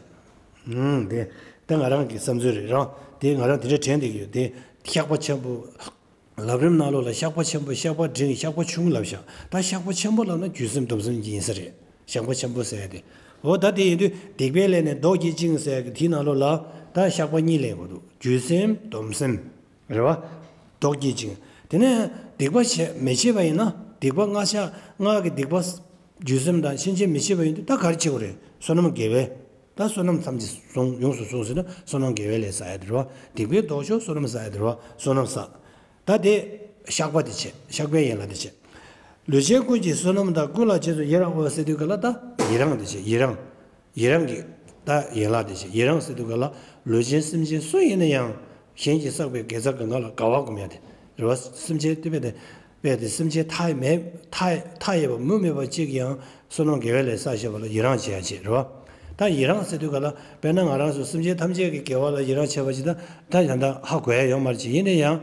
ཨུམ། དེ་ད་ང་རང་གི་བསམ་ཚུལ་རེད། རང་དེ་ང་རང་དེ་འདྲ་དྲན་བསྡད་ཀྱི་ཡོད་དེ། བཤགས་པ་ཆེན་པོ། ལམ་རིམ་ནང་ལོགས་ལ་བཤགས་པ་ཆེན་པོ། བཤགས་པ་འབྲིང་། བཤགས་པ་ཆུང་ལབ་ཤག་ད་བཤགས་པ་ཆེན་པོ་ལབ་ན་འགྱོད་སེམས་སྡོམ་སེམས་ཀྱི་ཡིན་ས་རེད། བཤགས་པ་ཆེན་པོ་ཟེར་ཡ་དེ། འོ་ད་དེ་ཡིན་དུས་སྡིག་པའི་ལས་ནི་བཟློག་བགྱིད་ཅིང་ཟེར་ཡ་གི་དེའི་ནང་ལོགས་ལ་ད་བཤགས་པ་གཉིས་ལེན་དགོས་འདུག་འགྱོད་སེམས་སྡོམ་སེམས། རེད་བ། བཟློག་བགྱིད་ཅིང་། དེ་ནས་སྡིག་པ་བྱས་མི་བྱེད་པ་ཡིན་ན་སྡིག་པ་སྔ་ཕྱི་སྔར་གྱི་སྡིག་པ། འགྱོད་སེམས་དང་ཕྱིན་ཆད་མི་བྱེད་པ་ཡིན་དུས་ད་ག་རེ་བྱེད་དགོས་རེད། བསོད་ནམས་དགེ་བའི། ད་བསོད་ནམས་ཐམས་ཅད་བཟུང་ཡོངས་སུ་བཟུང་ཟེར་ན་བསོད་ནམས་དགེ་བའི་ལས་བསགས་ཡ་དེ་རེད་བ། སྡིག་པའི་ལྡོག་ཕྱོགས་བསོད་ནམས་བསགས་ཡ་དེ་རེད་བ། བསོད་ནམས་བསགས། ད་དེ་བཤགས་པ་དེ་བྱེད། བཤགས་པའི་ཡན་ལག་དེ་བྱེད། ལུས་ཅན་ཀུན་གྱི་བསོད་ནམས་དག །ཀུན་ལ་རྗེས་སུ་ཡི་རང་ངོ་། ཟེར་དུས་ག་ལ་ད་ཡི་རང་དེ་བྱེད། ཡི་རང་། ཡི་རང་གི་ད་ཡན་ལག་དེ་བྱེད། ཡི་རང་ཟེར་དུས་ག་ལ་ལུས་ཅན་སེམས་ཅན་སུ་ཡིན་ན་ཡང་གཞན་གྱིས་བསགས་པའི་དགེ་རྩ་གང་ག་ལ་དགའ་བ་སྒོམ་ཡ་དེ་རེད་བ། སེམས་ཅན་དེ་བས་དེ། བས་དེ་སེམས་ཅན་མཐའ་མེད་མཐའ་མཐའ་ཡས་པ་མུ་མེད་པ་གཅིག་གི་ཡང་བསོད་ནམས་དགེ་བའི་ལས་བསགས་བྱས་པ་ལ་ཡི་རང་བྱེད་ཡ་བྱེད་རེད་བ། ད་ཡི་རང་ཟེར་དུས་ག་ལ་དཔེར་ན་ང་རང་ཚོ་སེམས་ཅན་ཐམས་ཅད་ཀྱི་དགེ་བ་ལ་ཡི་རང་བྱེད་པ་ཅིག་ད་ད་ད་ལྟ་ཧ་གོ་ཡ་ཡོད་མ་རེད་ཅིག་ཡིན་ན་ཡང་།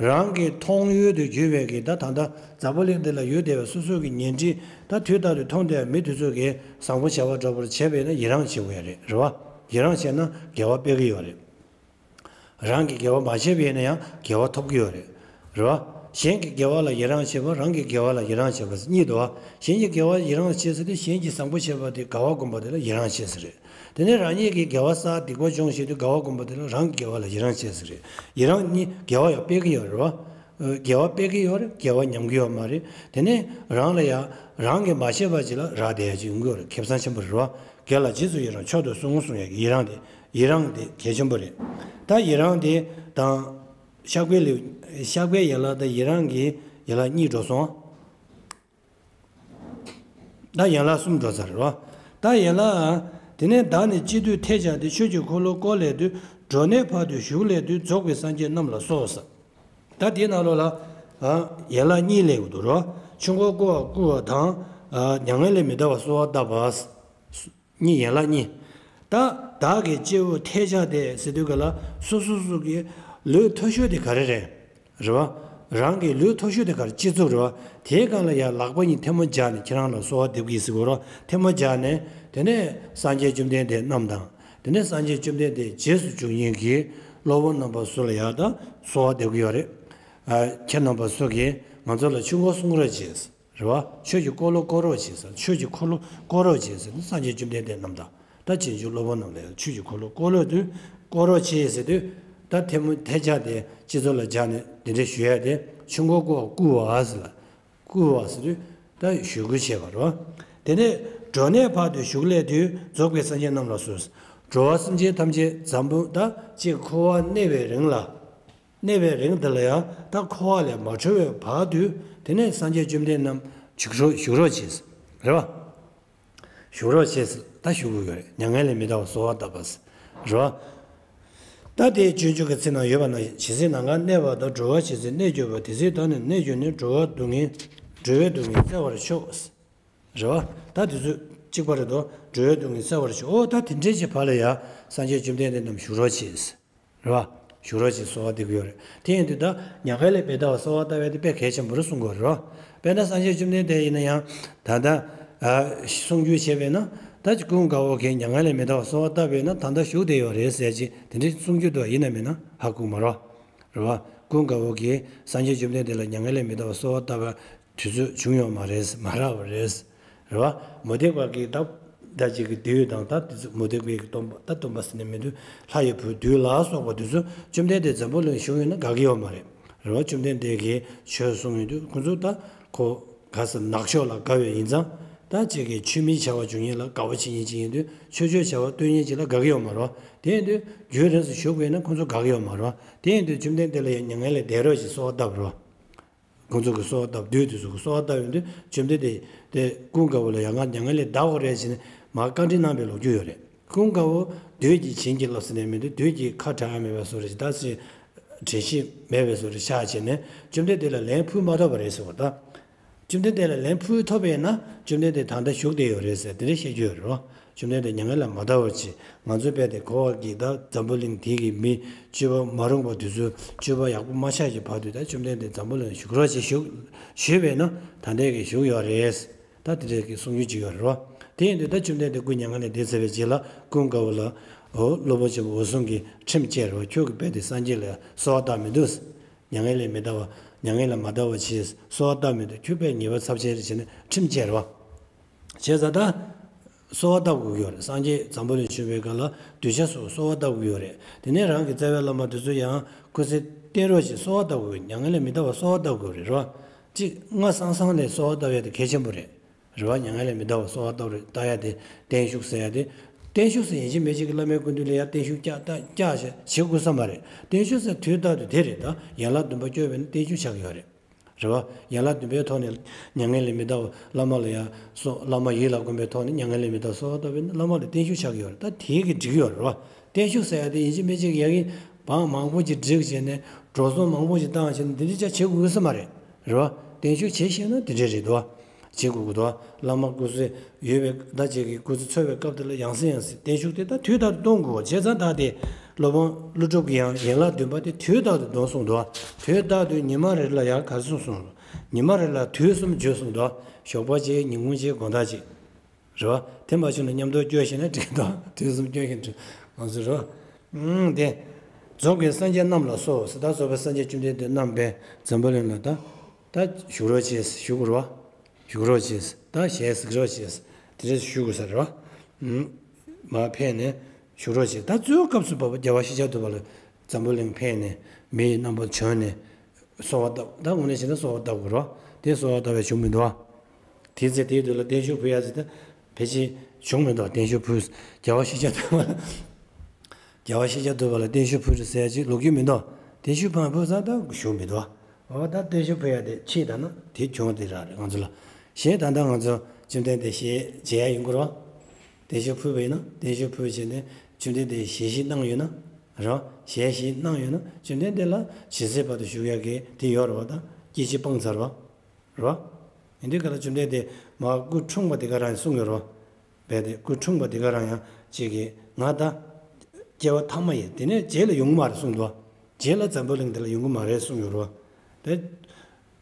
རང་གི་མཐོང་ཡུལ་དུ་གྱུར་པའི་གི་ད་ད་ལྟ་འཛམ་བུ་གླིང་འདི་ལ་ཡོད་བསྡད་པའི་སོ་སོ་གི་ཉེ་འཁྲིས་ད་དུས་རྟག་ཏུ་མཐོང་བསྡད་པའི་མི་དེ་ཚོ་གི་བཟང་པོ་བྱ་བ་འདྲ་པོར་བྱས་པ་ཡིན་ན་ཡི་རང་བྱེད་དགོས་ཡ་རེད། རེད་བ། ཡི་རང་བྱས་ན་དགེ་བ་སྤེལ་གི་ཡོད་རེད། རང་གིས་དགེ་བ་མ་བྱས་པ་ཡིན་ན་ཡང་དགེ་བ་ཐོབ་ཀྱི་ཡོད་རེད། རེད་བ། གཞན་གྱི་དགེ་བ་ལ་ཡི་རང་བྱེད་པ་རང་གི་དགེ་བ་ལ་ཡི་རང་བྱེད་པ་གཉིས་འདུག་བ། གཞན་གྱི་དགེ་བ་ཡི་རང་བྱེད་ཟེར་དུས་གཞན་གྱིས་བཟང་པོ་བྱས་པ་དེ་དགའ་བ་སྒོམ་པ་དེ་ལ་ཡི་རང་བྱེད་ཟེར་རེད། དེ་ནས་རང་ཉིད་ཀྱིས་དགེ་བ་བསགས་སྡིག་པ་སྦྱོང་བྱེད་དུས་དགའ་བ་བསྒོམ་པ་དེ་ལ་རང་གི་དགེ་བ་ལ་ཡི་རང་བྱེད་ཟེར་རེད། ཡི་རང་གཉིས་དགེ་བ་ཡང་སྤེལ་གྱི་ཡོད་རེད་བ། ཨ། དགེ་བ་སྤེལ་གྱི་ཡོད་རེད། དགེ་བ་ཉམས་ཀྱི་ཡོད་མ་རེད། དེ་ནས་རང་ལ་ཡང་རང་གིས་མ་བྱས་པ་ཅིག་ལ་རག་བསྡད་ཡ་ཅིག་ཡོང་གི་ཡོད་རེད། ཁེ་བཟང་ཆེན་པོ་རེད་བ། དགེ་ལ་རྗེས་སུ་ཡི་རང་མཆོག་ཏུ་གསུམ་གསུང་ཡ་གི་ཡི་རང་དེ། ཡི་རང་དེ་གལ་ཆེན་པོ་རེད། ད་ཡི་རང་དེ་དང་། བཤགས་པའི་ལེའུ། བཤགས་པའི་ཡན་ལག་དང་ཡི་རང་གི་ཡན་ལག་གཉིས་འགྲོ་སོང་། ད་ཡན་ལག་གསུམ་འགྲོ་ཚར་རོ། ད་ཡན་ལག་དེ་ནས་བདག་ནི་སྤྱི་དུས་ཐལ་སྦྱར་ཏེ། ཆོས་ཀྱི་འཁོར་ལོ་བསྐོར་ལས་དུས། འགྲོ་གནས་བར་དུ་ཞུགས་ལས་དུས། རྫོགས་པའི་སངས་རྒྱས་རྣམས་ལ་སོགས། ད་དེའི་ནང་ལོགས་ལ། ཨ། ཡན་ལག་གཉིས་སླེབས་ཀྱི་འདུག་རོ། ཆོས་འཁོར་བསྐོར་བ་བསྐུལ་བ་དང་། ཨ། མྱ་ངན་ལས་མི་འདའ་བར་གསོལ་བ་བཏབ་པ། གཉིས། ཡན་ལག་གཉིས། ད་བདག་གི་སྤྱི་བོ་ཐལ་སྦྱར་ཏེ་ཟེར་དུས་ག་ལ་སོ་སོ་སོ་གི་ལུས་མཐོ་ཤོས་དེ་ག་རེ་རེད། རེད་བ། རང་གི་ལུས་མཐོ་ཤོས་དེ་ག་རེ། སྤྱི་གཙུག་རེད་བ། དེའི་སྒང་ལ་ཡང་ལག་པ་གཉིས་ཐལ་མོ་སྦྱར་ནས། ཁྱེད་རང་ལ་གསོལ་བ་འདེབས་ཀྱི་ཟེར་གོ་རོ། ཐལ་མོ་སྦྱར་ནས། དེ་ནས་སངས་རྒྱས་བཅོམ་ལྡན་འདས་རྣམས་དང་། དེ་ནས་སངས་རྒྱས་བཅོམ་ལྡན་འདས་རྗེས་སུ་འཇུག་མཁན་གྱི་སློབ་དཔོན་རྣམ་པ་ཚོ་ལ་ཡང་ད་གསོལ་བ་འདེབས་ཀྱི་ཡོད་རེད། ཨ། ཁྱེད་རྣམ་པ་ཚོ་གིས་ང་ཚོ་ལ་ཆོས་འཁོར་གསུང་རོགས་གྱིས། རེད་བ། ཆོས་ཀྱི་འཁོར་ལོ་བསྐོར་རོགས་བྱེད་ཟེར། ཆོས་ཀྱི་འཁོར་ལོ་བསྐོར་རོགས་བྱེད་ཟེར་ནས། སངས་རྒྱས་བཅོམ་ལྡན་འདས་རྣམས་དང་། ད་རྗེས་འཇུག་སློབ་དཔོན་རྣམས་ལ་ཡང་ཆོས་ཀྱི་འཁོར་ལོ་བསྐོར་རོགས་དུས། བསྐོར་རོགས་བྱེད་ཟེར་དུས། ད་ཐལ་མོ་ཐལ་སྦྱར་དེ་སྤྱི་གཙུག་ལ་སྦྱར་ནས་དེ་འདྲ་ཞུ་ཡ་དེ། ཆོས་འཁོར་བསྐོར་བ་བསྐུལ་བ་ཟེར་ལ། བསྐུལ་བ་ཟེར་དུས་ད་ཞུ་སྐུལ་བྱས་པ་རེད་བ། དེ་ནས་འགྲོ་གནས་བར་དུ་ཞུགས་ལས་དུས། རྫོགས་པའི་སངས་རྒྱས་རྣམས་ལ་སོགས། འགྲོ་བ་སེམས་ཅན་ཐམས་ཅད་འཛམ་བུ། ད་ཅིག་འཁོར་བ་གནས་པའི་རིང་ལ། གནས་པའི་རིང་དེ་ལ་ཡང་ད་འཁོར་བ་ལས་མ་གྲོལ་བའི་བར་དུ། དེ་ནས་སངས་རྒྱས་བཅོམ་ལྡན་རྣམས་བཞུགས་རོགས་བཞུགས་རོགས་བྱེད། རེད་བ། བཞུགས་རོགས་བྱེད། ད་ཞུ་དགོས་ཀྱི་རེད། མྱ་ངན་ལས་མི་འདའ་བར་གསོལ་བ་བཏབ་པ། རེད་བ། ད་དེའི་སྤྱོད་འཇུག་གི་ཚིག་ནང་ཡོད་པ་ནང་བཞིན། ཇི་སྲིད་ནམ་མཁའ་གནས་པ་དང་། འགྲོ་བ་ཇི་སྲིད་གནས་གྱུར་པ། དེ་སྲིད་བདག་ནི་གནས་གྱུར་ནས། འགྲོ་བ་སྡུག་བསྔལ་འགྲོ་བའི་སྡུག་བསྔལ་བསལ་བར་ཤོག། རེད་བ། ད་དེ་ཚོ་གཅིག་པ་རེད་དོ། འགྲོ་བའི་སྡུག་བསྔལ་བསལ་བར་ཤོག། ཨོ། ད་དེ་འདྲའི་ཅིག་བར་ལ་ཡ་སངས་རྒྱས་བཅོམ་ལྡན་འདས་རྣམས་བཞུགས་རོགས་བྱེད། རེད་བ། བཞུགས་རོགས་བྱེད་གསོལ་བ་འདེབས་ཀྱི་ཡོད་རེད། དེ་ཡིན་དུས་ད་མྱ་ངན་ལས་མི་འདའ་བར་གསོལ་བ་བཏབ་ཡ་དེ་དཔེ་གལ་ཆེན་པོ་རེད་གསུང་གི་ཡོད་རེད་བ། དཔེར་ན་སངས་རྒྱས་བཅོམ་ལྡན་འདས་ཡིན་ན་ཡང་ད་ལྟ། ཨ། གསུང་སྒྱུར་བྱས་པས་ན། ད་ཀུན་དགའ་བོ་གིས་མྱ་ངན་ལས་མི་འདའ་བར་གསོལ་བ་བཏབ་པས་ན། ད་ལྟ་བཞུགས་བསྡད་ཡོད་རེད་ཟེར་ཅིག་དེ་འདྲའི་གསུང་རྒྱུ་འདུག་ཡིན་ན་མིན་ན་ཧ་གོ་མ་རེད་བ། རེད་བ། ཀུན་དགའ་བོ་གིས་སངས་རྒྱས་བཅོམ་ལྡན་འདས་ལ་མྱ་ངན་ལས་མི་འདའ་བར་གསོལ་བ་བཏབ་པ། དུས་ཚོད་བྱུང་ཡོད་མ་རེད། མ་རག་པ་རེད། རེད་བ། མུ་སྟེགས་པ་གི་ད་ད་ཅིག་གི་བདུད་དང་། ད་དེ་ཚོ་མུ་སྟེགས་པའི་གི་སྟོན་པ། ད་སྟོན་པ་ཟེར་ནས་མི་འདུག་ལྷ་ཡི་བུ་བདུད་ལ་སོགས་པ་དེ་ཚོ་བཅོམ་ལྡན་འདས་འཛམ་བུ་གླིང་བཞུགས་ཡོད་ན་དགའ་གི་ཡོད་མ་རེད། རེད་བ། བཅོམ་ལྡན་འདས་ཀྱིས་ཆོས་གསུངས་ཡོད་དུས་ཁོང་ཚོ་ད་ཁོ་ག་ས་ནག་ཕྱོགས་ལ་དགའ་བའི་ཡིན་ཙང་། ད་ཅིག་གི་ཆོས་མིན་བྱ་བ་བྱུང་ཡིན་ལ་དགའ་བོ་བྱེད་ཉན་ཅིག་ཡིན་དུས། ཆོས་ཆོས་བྱ་བ་སྟོན་ཉན་ཅིག་ལ་དགའ་གི་ཡོད་མ་རེད་བ། དེ་ཡིན་དུས་རྒྱུན་རིང་སུ་བཞུགས་པ་ཡིན་ན་ཁོང་ཚོ་དགའ་གི་ཡོད་མ་རེད་བ། དེ་ཡིན་དུས་བཅོམ་ལྡན་འདས་ལ་ཡང་མྱ་ངན་ལས་འདའ་རོགས་ཞེས་གསོལ་བ་བཏབ་རོགས། ཁོང་ཚོ་གིས་གསོལ་བ་བཏབ། བདུད་དེ་ཚོ་གིས་གསོལ་བ་བཏབ་ཡོང་དུས། བཅོམ་ལྡན་འདས་དེ་ཀུན་དགའ་བོ་ལ་ཡང་ང་མྱ་ངན་ལས་འདའ་དགོས་རེད་ཟེར་ནས་མར་བཀའ་འདྲི་གནང་བའི་ལོ་རྒྱུས་ཡོད་རེད། ཀུན་དགའ་བོ་བདུད་ཀྱིས་བྱིན་གྱིས་བརླབས་ཟེར་ནས་མི་འདུག་བདུད་ཀྱིས་ཁ་གྲག་ཡ་མེད་པའི་བཟོ་འདྲ་ཞིག་ད་ཅིག་དྲན་ཤེས་མེད་པའི་བཟོ་འདྲ་ཆགས་བྱས་ནས། བཅོམ་ལྡན་འདས་ལ་ལན་ཕུལ་མ་ཐུབ་པ་རེད་ཟེར་བ་ད། བཅོམ་ལྡན་འདས་ལ་ལན་ཕུལ་ཐུབ་པས་ན། བཅོམ་ལྡན་འདས་ད་ལྟ་བཞུགས་བསྡད་ཡོད་རེད་ཟེར་དེ་འདྲ་བཤད་རྒྱུ་ཡོད་རེད་བ། བཅོམ་ལྡན་འདས་མྱ་ངན་ལས་མ་འདའ་བར་གྱིས། ང་ཚོའི་དཔེ་དེ་གོ་བ་གི་ད་འཛམ་བུ་གླིང་འདི་གི་མི་སྤྱོད་པ་མ་རུངས་པ་དེ་ཚོ། སྤྱོད་པ་ཡག་པོ་མ་ཆགས་ཀྱི་བར་དུ། ད་བཅོམ་ལྡན་འདས་འཛམ་བུ་གླིང་བཞུགས་རོགས་ཞེས་ཞུ་ཞུས་པས་ན། ད་ལྟའི་གི་བཞུགས་ཡོད་རེད། ད་དེ་འདྲའི་གི་གསུང་རྒྱུ་ཅིག་ཡོད་རེད་བ། དེ་ཡིན་དུས་ད་བཅོམ་ལྡན་འདས་སྐུ་མྱ་ངན་ལས་འདས་ཚར་བའི་རྗེས་ལ། ཀུན་དགའ་བོ་ལ། འོ། སློབ་དཔོན་ཆེན་པོ་འོད་སྲུང་གིས་ཁྲིམས་བཅད་རེད་བ། ཁྱོད་ཀྱི་དཔེ་དེ་སངས་རྒྱས་ལ་གསོལ་བ་བཏབ་མི་འདུག་མྱ་ངན་ལས་མི་འདའ་བ། མྱ་ངན་ལས་མ་འདའ་བ་བྱས་གསོལ་བ་བཏབ་མི་འདུག་ཁྱོད་དཔེ་ཉེས་པ་ཚབས་ཆེན་རེད་ཟེར་ནས་ཁྲིམས་བཅད་རེད་བ། བྱས་ཙང་ད་གསོལ་བ་བཏབ་དགོས་ཀྱི་ཡོད་རེད། སངས་རྒྱས་འཛམ་བུ་གླིང་བྱོན་པའི་སྐབས་ལ་གདུལ་བྱ་སོགས་གསོལ་བ་བཏབ་དགོས་ཀྱི་ཡོད་རེད། དེ་ནས་རང་གི་རྩ་བའི་བླ་མ་དེ་ཚོ་ཡང་སྐུ་ཚེ་བརྟན་རོགས་ཞེས་གསོལ་བ་བཏབ་དགོས། མྱ་ངན་ལས་མི་འདའ་བར་གསོལ་བ་བཏབ་དགོས་རེད། རེད་བ། གཅིག་སྔ་སང་སང་ནས་གསོལ་བ་བཏབ་ཡ་དེ་གལ་ཆེན་པོ་རེད། རེད་བ། མྱ་ངན་ལས་མི་འདའ་བར་གསོལ་བ་བཏབ་རེད། བཏབ་ཡ་དེ་བརྟན་བཞུགས་ཟེར་ཡ་དེ། བརྟན་བཞུགས་ཟེར་ཡིན་གཅིག་མིན་གཅིག་གི་བླ་མའི་སྐུ་མདུན་ལ་ཡ་བརྟན་བཞུགས་བསྐྱར་བསྐྱར་བྱེད་དགོས་ས་མ་རེད། བརྟན་བཞུགས་ཟེར་དུས་རྟག་ཏུ་དེ་རེད། ད་ཡན་ལག་བདུན་པ་སྐྱོར་བས་ན་བརྟན་བཞུགས་ཆགས་ཀྱི་ཡོད་རེད། རེད་བ། ཡན་ལག་བདུན་པའི་ཐོག་ནས་མྱ་ངན་ལས་མི་འདའ་བ། བླ་མ་ལ་ཡང་སོ། བླ་མ་ཡིད་ལ་བསྒོམས་པའི་ཐོག་ནས་མྱ་ངན་ལས་མི་འདའ་བར་གསོལ་བ་བཏབ་པས་ན་བླ་མ་ལ་བརྟན་བཞུགས་ཆགས་ཀྱི་ཡོད་རེད། ད་དེའི་གི་འགྲིག་ཡོད་རེད་བ། བརྟན་བཞུགས་ཟེར་ཡ་དེ་ཡིན་གཅིག་མིན་གཅིག་ཡ་གི་འབངས་མང་པོ་ཅིག་བསྒྲིགས་བྱས་ནས་འགྲོ་སོང་མང་པོ་ཅིག་བཏང་བྱས་ནས་འདི་འདྲ་ཅིག་བྱེད་དགོས་ས་མ་རེད། རེད་བ། བརྟན་བཞུགས་བྱེད་ཤེས་ན་དེ་འདྲ་རེད་དོ། བྱེད་དགོས་ཀྱི་འདུག་བླ་མ་སྐུ་ཚེ་ཡོད་པའི་ཟླ་གཅིག་གི་སྐུ་ཚེ་འཚོ་བའི་སྐབས་དེ་ལ་ཡང་སེ་ཡང་སེ་བརྟན་བཞུགས་དེ་ད་དུས་རྟག་ཏུ་གཏོང་དགོས། བྱས་ཙང་ད་དེ་སློབ་དཔོན་ཀླུ་སྒྲུབ་ཀྱིས་ཡང་ཡན་ལག་བདུན་པ་དེ་དུས་རྟག་ཏུ་གཏོང་གསུངས་འདུག་དུས་རྟག་ཏུ་ཉི་མ་རེ་ལ་ཡང་ག་རེ་གསུངས་སོང་། ཉི་མ་རེ་ལ་དུས་གསུམ་བརྗོད་གསུངས་འདུག་ཞོགས་པ་གཅིག་ཉིན་གུང་གཅིག་དགོང་དག་གཅིག་རེད་བ། དེ་མ་བྱུང་ན་མཉམ་དུ་སྐྱོར་ཤེས་ན་འགྲིག་འདུག་དུས་གསུམ་སྐྱོར་ཤེས་འགྲིག་ང་ཚོ་རེད་བ། ཨང་། དེ། རྫོགས་པའི་སངས་རྒྱས་རྣམས་ལ་སོགས་ཟེར། ད་རྫོགས་པའི་སངས་རྒྱས་བཅོམ་ལྡན་འདས་རྣམས་དཔེ་འཛམ་བུ་གླིང་ལ་ད། ད་བཞུགས་རོགས་བྱེད། བཞུགས་རོགས། བཞུགས་རོགས་བྱེད། ད་ཞལ་གཟིགས་རོགས་བྱེད། དེ་འདྲ་ཞུ་དགོས་ས་རེད་བ། ཨུམ། མར་ཕེབས་ནས་བཞུགས་རོགས་བྱེད། ད་གཙོ་བོ་སྐབས་སུ་བབ་པ་རྒྱལ་བ་ཤཱཀྱ་ཐུབ་པ་ལ་འཛམ་བུ་གླིང་ཕེབས་ནས་མི་ཡི་རྣམ་པར་བྱོན་ནས་གསོལ་བ་བཏབ། ད་དངོས་གནས་བྱས་ན་གསོལ་བ་བཏབ་དགོས་རེད་བ། དེ་གསོལ་བ་བཏབ་པའི་བྱུང་མི་འདུག་བ། དེའི་ཚེ་དེའི་དུས་ལ་བརྟན་བཞུགས་ཕུལ་ཡ་ཟེར་ད་ཕལ་ཆེར་བྱུང་མི་འདུག་བརྟན་བཞུགས་ཕུལ། རྒྱལ་བ་ཤཱཀྱ་ཐུབ་པ་ལ། རྒྱལ་བ་ཤཱཀྱ་ཐུབ་པ་ལ་བརྟན་བཞུགས་ཕུལ་རེད་ཟེར་ཡ་ཅིག་ལོ་རྒྱུས་མི་འདུག་བརྟན་བཞུགས་ཕར་ཕུལ་ཙང་ད་བྱུང་མི་འདུག་འོ་ད་བརྟན་བཞུགས་ཕུལ་ཡ་དེ་ཕྱིས་ད་ན་དེ་བྱུང་དེ་རག་རེད་ང་ཚོ་ལ། གཞན་ད་ལྟ་ང་ཚོ་བཅོམ་ལྡན་འདས་ཞལ་མཇལ་ཡ་ཡོང་གི་རེད་བ། བརྟན་བཞུགས་ཕུལ་བ་ཡིན་ན་བརྟན་བཞུགས་ཕུལ་བྱས་ནས་བཅོམ་ལྡན་འདས་ཞལ་བཞེས་གནང་ཡོད་ན་རེད་བ། ཞལ་བཞེས་གནང་ཡོད་ན་བཅོམ་ལྡན་འདས་ལ་ཇི་སྲིད་བར་དུ་བཞུགས་ཡ་གི་དེ་ཡོད་རེད་བ། ད་སྐྱེ་འཆི་སྤངས་ཚར་བ། རེད་བ། ཡིན་དུས་ག་ལ་བཅོམ་ལྡན་འདས་མར་སྐུ་འཁྲུངས་པ་དེ་ག་རང་ཡང་གསུངས་ཡོད་རེད་བ། རྦད་དེ་སྐུ་འཁྲུངས་པ་དེ་ག་རང་ཡང་གཅིག་གིས་ང་ད་སྐྱེ་བ་ཐ་མ་ཡིན། དེ་ནས་རྗེས་ལ་ཡོང་གི་མ་རེད་གསུངས་འདུག་རྗེས་ལ་འཛམ་བུ་གླིང་འདི་ལ་ཡོང་གི་མ་རེད་གསུངས་ཡོད་རེད་བ། དེ་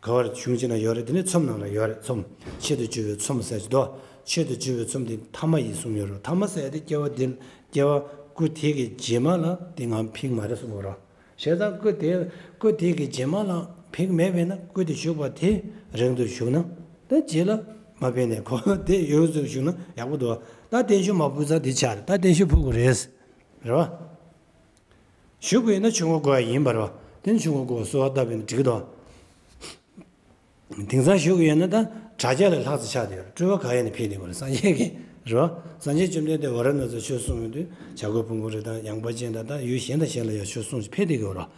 ག་བར་གཞུང་ཅིག་ན་ཡོད་རེད། དེ་ནས་ཚོམས་ནང་ལ་ཡོད་རེད། ཚོམས་ཆེད་དུ་བརྗོད་པའི་ཚོམས་ཟེར་གྱི་འདུག་ཆེད་དུ་བརྗོད་པའི་ཚོམས་དེ་ཐ་མ་ཡིན་གསུངས་ཡོད་རེད། ཐ་མ་ཟེར་ཡ་དེ་སྐྱེ་བ་འདི་སྐྱེ་བ་སྐུ་དེ་གི་རྗེས་མ་ལ་དེ་ང་ཕིག་མ་རེད་གསུངས་ཡོད་རེད། བྱས་ཙང་སྐུ་དེ་སྐུ་དེ་གི་རྗེས་མ་ལ་ཕིག་མེད་པས་ན་སྐུ་དེ་བཞུགས་པ་དེ་རིང་དུ་བཞུགས་ན་ད་རྗེས་ལ་མ་ཕན་ནས་གོ་དེ་ཡོངས་སུ་བཞུགས་ན་ཡག་པོ་འདུག་ད་བརྟན་བཞུགས་མ་ཕུལ་ཙང་དེ་ཆགས་རེད། ད་བརྟན་བཞུགས་ཕུལ་དགོས་རེད། རེད་བ། བཞུགས་དགོས་ཡིན་ན་ཆུ་འགོ་དགོས་ཡ་ཡིན་པ་རེད་བ། དེ་ནི་ཆུ་འགོ་དགོས་གསོལ་བ་བཏབ་པ་ཡིན་ན་འགྲིག་གི་འདུག་དེང་སང་བཞུགས་ཡོད་ན་ད་དྲ་རྒྱ་ལས་ལྷག་ཙམ་ཆགས་བསྡད་ཡོད་རེད། སྤྲུལ་པ་ག་ཡེ་ནས་ཕེབས་བསྡད་པ་རེད། སངས་རྒྱས་ཀྱི་རེད་བ། སངས་རྒྱས་བཅོམ་ལྡན་འདས་ཝཱ་ར་ཎ་སིར་ཆོས་གསུང་ཡོང་དུས་བྱ་རྒོད་ཕུང་པོ་རི་དང་ཡངས་པ་ཅན་དང་ད་ཡུལ་གཞན་དང་གཞན་ལ་ཡང་ཆོས་གསུང་ཕེབས་བསྡད་ཀྱི་ཡོད་རེད་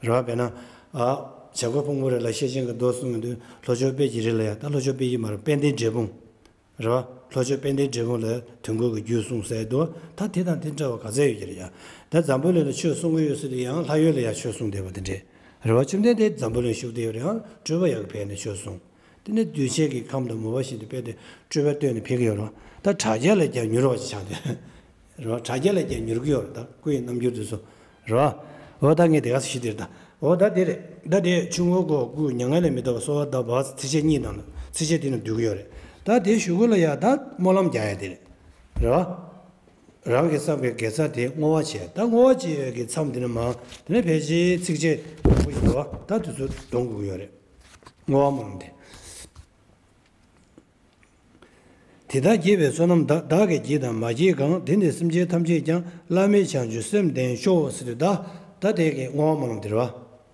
བ། རེད་བ། དཔེར་ན་ཨ་བྱ་རྒོད་ཕུང་པོ་རི་ལ་ཤེར་ཕྱིན་གྱི་མདོ་གསུང་ཡོང་དུས་ལྷོ་ཕྱོགས་དཔལ་གྱི་རི་ལ་ཡང་ད་ལྷོ་ཕྱོགས་དཔལ་གྱི་མ་རེད། དཔལ་ལྡན་འབྲས་སྤུངས། རེད་བ། ལྷོ་ཕྱོགས་དཔལ་ལྡན་འབྲས་སྤུངས་ལ་དོན་གོས་ཀྱི་རྒྱུད་གསུངས་ཟེར་འདུག་ད་དེ་དང་དེ་འདྲ་བ་ག་ཚད་ཡོད་ཀྱི་རེད་ཡ། ད་འཛམ་བུ་གླིང་ལ་ཆོས་གསུང་གི་ཡོད་ཟེར་དུས་ཡང་ལྷ་ཡུལ་ལ་ཡང་ཆོས་གསུང་བསྡད་པ་དེ་འདྲས་རེད་བ། བཅོམ་ལྡན་འདས་འཛམ་བུ་གླིང་བཞུགས་བསྡད་ཡོད་རེད། ཡང་སྤྲུལ་པ་ཡག་གི་ཕན་ནས་ཆོས་གསུང་། དེ་ནས་འདུས་བྱས་ཀྱི་ཁམས་དང་མུ་བ་བཞིན་དུ་སྤེལ་ཏེ་སྤྲུལ་པ་སྟོན་ནས་ཕེབས་ཀྱི་ཡོད་རེད་བ། ད་དྲ་རྒྱ་ལས་ཀྱང་མྱུར་བ་ཞིག་ཆགས་ཏེ། རེད་བ། དྲ་རྒྱ་ལས་ཀྱང་མྱུར་གྱི་ཡོད་རེད། ད་སྐུ་ཡི་རྣམ་འགྱུར་དེ་ཚོ། རེད་བ། འོ་ད་ངས་དེ་ག་ཞུ་དེ་རེད་ད། འོ་ད་དེ་རེད། ད་དེ་ཆུ་འགོ་དགོས་སྐུ་མྱ་ངན་ལས་མི་འདའ་བར་གསོལ་བ་བཏབ་པ་ཚིགས་བཅད་གཉིས་དང་ཚིགས་བཅད་དེ་ནང་འདུས་ཀྱི་ཡོད་རེད། ད་དེ་གཞུག་གུ་ལ་ཡ་ད་སྨོན་ལམ་རྒྱག་ཡ་དེ་རེད། རེད་བ། རང་གིས་བསགས་པའི་དགེ་རྩ་དེ་བསྔོ་བ་བྱས། ད་བསྔོ་བ་བྱེད་ཡས་ཀྱི་མཚམས་དེ་ནས་མར་དེ་ནས་ཕལ་ཆེར་ཚིགས་བཅད་མང་པོ་ཞིག་འདུག་བ། ད་དེ་ཚོ་འདོན་དགོས་ཀྱི་ཡོད་རེད། བསྔོ་བ་སྨོན་ལམ་དེ། དེ་ལྟར་བགྱིས་པའི་བསོད་ནམས་དག་བདག་གིས་བགྱིས་དང་མ་བགྱིས་གང་། དེ་ནི་སེམས་ཅན་ཐམས་ཅད་ཀྱང་། བླ་མེད་བྱང་ཆུབ་སེམས་ལྡན་ཤོག་ཟེར་དུས་ད། ད་དེ་གི་བསྔོ་བ་སྨོན་ལམ་དེ་རེད་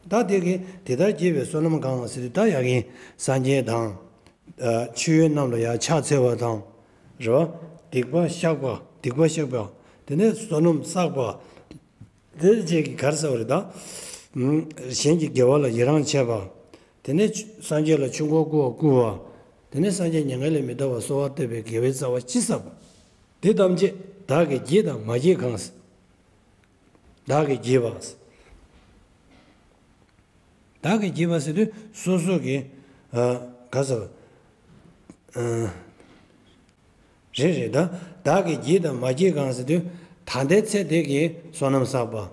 བ། ད་དེ་གི་དེ་ལྟར་བགྱིས་པའི་བསོད་ནམས་གང་ཟེར་དུས་ད་ཡ་གི་སངས་རྒྱས་དང་། ཆོས་དབྱིངས་རྣམས་ལ་ཡང་ཕྱག་འཚལ་བ་དང་། རེད་བ། སྡིག་པ་བཤགས་པ། སྡིག་པ་བཤགས་པ། དེ་ནས་བསོད་ནམས་བསགས་པ། དེ་བཅས་ཀྱི་ག་རེ་ཟེར་བ་རེད་ད། གཞན་གྱི་དགེ་བ་ལ་ཡི་རང་བྱེད་པ། དེ་ནས་སངས་རྒྱས་ལ་ཆུ་འགོ་བསྐུར་བ་བསྐུར་བ། དེ་ནས་སངས་རྒྱས་མྱ་ངན་ལས་མི་འདའ་བར་གསོལ་བ་བཏབ་པའི་དགེ་བའི་རྩ་བ་ཅི་བསགས་པ། དེ་ཐམས་ཅད་བདག་གིས་བགྱིས་དང་མ་བགྱིས་གང་། བདག་གིས་བགྱིས་པ། བདག་གིས་བགྱིས་པ་ཟེར་དུས་སོ་སོ་གི་ག་ཟེར་བ། རེད་རེད་ད། བདག་གིས་བགྱིས་དང་མ་བགྱིས་གང་ཟེར་དུས་ད་ལྟའི་ཚེ་འདི་གི་བསོད་ནམས་བསགས་པ།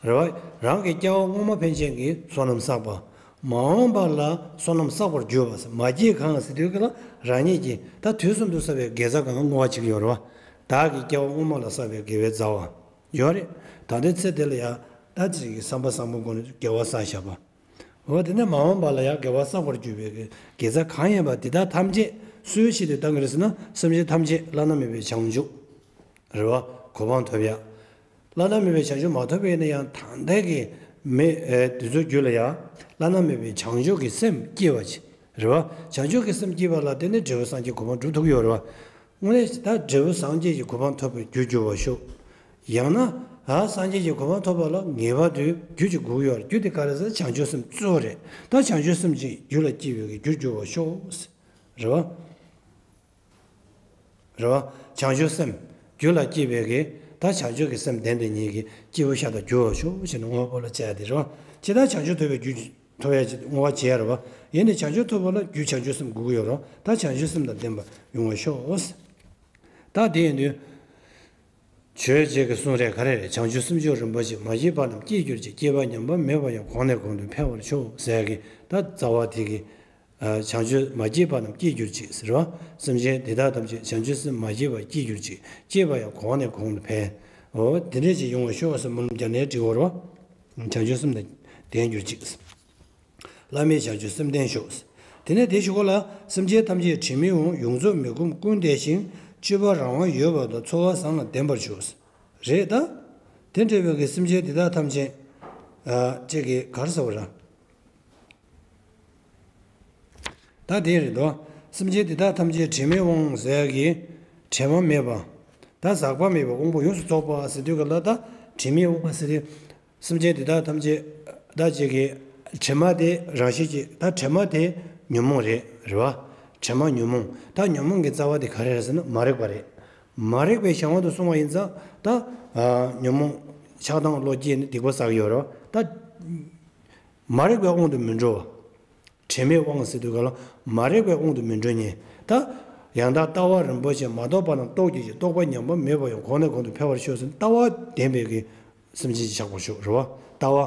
རེད་བ། རང་གི་སྐྱེ་བ་སྔོན་མ་ཕན་ཆད་ཀྱི་བསོད་ནམས་བསགས་པ། མ་འོངས་པ་ལ་བསོད་ནམས་བསགས་པར་འགྱུར་བ། མ་བགྱིས་གང་ཟེར་དུས་ཀྱི་ལ་རང་ཉིད་ཀྱིས་ད་དུས་གསུམ་དུ་བསགས་པའི་དགེ་རྩ་གང་བསྔོ་བ་བྱེད་ཀྱི་ཡོད་རེད་བ། བདག་གི་སྐྱེ་བ་སྔོན་མ་ལ་བསགས་པའི་དགེ་བའི་རྩ་བ་ཡོད་རེད། ད་ལྟའི་ཚེ་འདི་ལ་ཡང་ད་ཅིག་གི་བསམ་པ་བཟང་པོ་སྒོ་ནས་དགེ་བ་བསགས་བཞག་པ། འོ་དེ་ནས་མ་འོངས་པ་ལ་ཡང་དགེ་བ་བསགས་པར་འགྱུར་བའི་དགེ་རྩ་གང་ཡིན་པ་དེ་དག་ཐམས་ཅད་སུའི་ཆེད་དུ་བཏང་གི་རེད་ཟེར་ན་སེམས་ཅན་ཐམས་ཅད་བླ་ན་མེད་པའི་བྱང་ཆུབ། རེད་བ། གོ་འཕང་ཐོབ་ཡ། བླ་ན་མེད་པའི་བྱང་ཆུབ་མ་ཐོབ་པ་ཡིན་ན་ཡང་ད་ལྟའི་གི་མི་དེ་ཚོའི་རྒྱུད་ལ་ཡང་བླ་ན་མེད་པའི་བྱང་ཆུབ་ཀྱི་སེམས་སྐྱེ་བ་ཅིག་རེད་བ། བྱང་ཆུབ་ཀྱི་སེམས་སྐྱེས་པ་ལ་བརྟེན་ནས་འབྲས་བུ་སངས་རྒྱས་གོ་འཕང་སྒྲུབ་ཐུབ་ཀྱི་ཡོད་རེད་བ། དངོས་གནས་ད་འབྲས་བུ་སངས་རྒྱས་ཀྱི་གོ་འཕང་ཐོབ་པའི་རྒྱུར་འགྱུར་བར་ཤོག་ཡང་ན། ཨ་སངས་རྒྱས་ཀྱི་གོ་འཕང་ཐོབ་པ་ལ་ངེས་པར་དུ་རྒྱུ་ཅིག་དགོས་ཀྱི་ཡོད་རེད། རྒྱུ་དེ་ག་རེ་ཟེར་ན་བྱང་ཆུབ་སེམས་གཙོ་བོ་རེད། ད་བྱང་ཆུབ་སེམས་ཅིག་རྒྱུད་ལ་སྐྱེ་བའི་གི་རྒྱུར་འགྱུར་བར་ཤོག་རེད་བ། རེད་བ། བྱང་ཆུབ་སེམས་རྒྱུད་ལ་སྐྱེ་བའི་གི་ད་བྱང་ཆུབ་ཀྱི་སེམས་ལྡན་པའི་ཉིད་ཀྱི་སྐྱེས་བུ་ཤ་སྟག་འགྱུར་བར་ཤོག་ཞེས་ནས་དངོས་པོ་ལ་བྱ་ཡ་དེ་རེད་བ། ཇི་ལྟར་བྱང་ཆུབ་ཐོབ་པའི་རྒྱུ། ཐོབ་ཡ་ཅིག་བསྔོ་བ་བྱེད་ཡ་རེད་བ། ཡིན་ནའི་བྱང་ཆུབ་ཐོབ་པ་ལ་རྒྱུ་བྱང་ཆུབ་སེམས་དགོས་ཀྱི་ཡོད་རེད་བ། ད་བྱང་ཆུབ་སེམས་དང་ལྡན་པ་ཡོང་བར་ཤོག་ད་དེ་ཡིན་དུས། ཆོས་རྗེ་གི་གསུང་རེད་ག་རེ་རེད། བྱང་ཆུབ་སེམས་མཆོག་རིན་པོ་ཆེ། མ་སྐྱེས་པ་རྣམས་སྐྱེས་གྱུར་ཅིག་སྐྱེས་པ་ཉམས་པ་མེད་པ་ཡང་། གོང་ནས་གོང་དུ་འཕེལ་བར་ཤོག་ཟེར་གི་ད་རྩ་བ་དེ་གི། བྱང་ཆུབ་མ་སྐྱེས་པ་རྣམས་སྐྱེས་གྱུར་ཅིག་ཟེར་བ། སེམས་ཅན་དེ་དག་ཐམས་ཅད་བྱང་ཆུབ་སེམས་མ་སྐྱེས་པ་སྐྱེས་གྱུར་ཅིག་སྐྱེས་པ་ཡང་གོང་ནས་གོང་དུ་འཕེལ། འོ་དེ་འདྲས་ཅིག་ཡོང་བར་ཤོག་ཟེར་སྨོན་ལམ་རྒྱག་ནའི་འགྲིག་གོ་རེད་བ། བྱང་ཆུབ་སེམས་དང་ལྡན་གྱུར་ཅིག་བླ་མེད་བྱང་ཆུབ་སེམས་ལྡན་ཤོག་དེ་ནས་དེ་ཞུ་གོ་ལ། སེམས་ཅན་ཐམས་ཅད་དྲི་མེད་འོང་། ཡོངས་རྫོགས་མི་ཁོམ་ཀུན་བདེ་ཞིང་། སྤྱོད་པ་རང་དབང་ཡོད་པ་དང་། ཚོར་བ་བཟང་ལ་ལྡན་པར་འགྱུར། རེད་ད། དེ་འདྲ་བའི་གི་སེམས་ཅན་འདི་དག་ཐམས་ཅད། ཨ་ཅིག་གི་ག་རེ་ཟེར་བ་རེད། ད་དེ་རེད་དོ། སེམས་ཅན་འདི་དག་ཐམས་ཅད་དྲི་མའི་དབང་ཟེར་གི། དྲི་མ་མེད་པ། ད་ཟག་པ་མེད་པའི་དབང་པོ་ཡོངས་སུ་རྫོགས་པ་ཟེར་དུས་ག་ལ། ད་དྲི་མའི་དབང་པོ་ཟེར་དུས། སེམས་ཅན་འདི་དག་ཐམས་ཅད་ད་ཅིག་གི་དྲི་མ་དེ་རང་བཞིན་གྱིས། ད་དྲི་མ་དེ་ཉོན་མོངས་རེད། རེད་བ། དྲི་མ་ཉོན་མོངས། ད་ཉོན་མོངས་ཀྱི་རྩ་བ་དེ་ག་རེ་རེད་ཟེར་ན་མ་རིག་པ་རེད། མ་རིག་པའི་གཞན་དབང་དུ་སོང་བ་ཡིན་ཙང་། ད་ཨ་ཉོན་མོངས་ཆགས་སྡང་བློ་སྐྱེས་ནས་སྡིག་པ་བསགས་ཡོད་རེད་བ། ད་མ་རིག་པའི་དབང་དུ་མི་འགྲོ་བ། དྲི་མའི་དབང་ཟེར་དུས་ག་ལ། མ་རིག་པའི་དབང་དུ་མི་འགྲོ་ཉན། ད་ཡང་དག་ལྟ་བ་རིན་པོ་ཆེ། མ་རྟོགས་པ་རྣམས་རྟོགས་གྱུར་ཅིག། རྟོགས་པ་ཉམས་པ་མེད་པ་ཡང་། གོང་ནས་གོང་དུ་འཕེལ་བར་ཤོག་ཟེར། ལྟ་བ་ལྡན་པའི་གི་སེམས་ཅན་ཅིག་ཆགས་པར་ཤོག། རེད་བ། ལྟ་བ།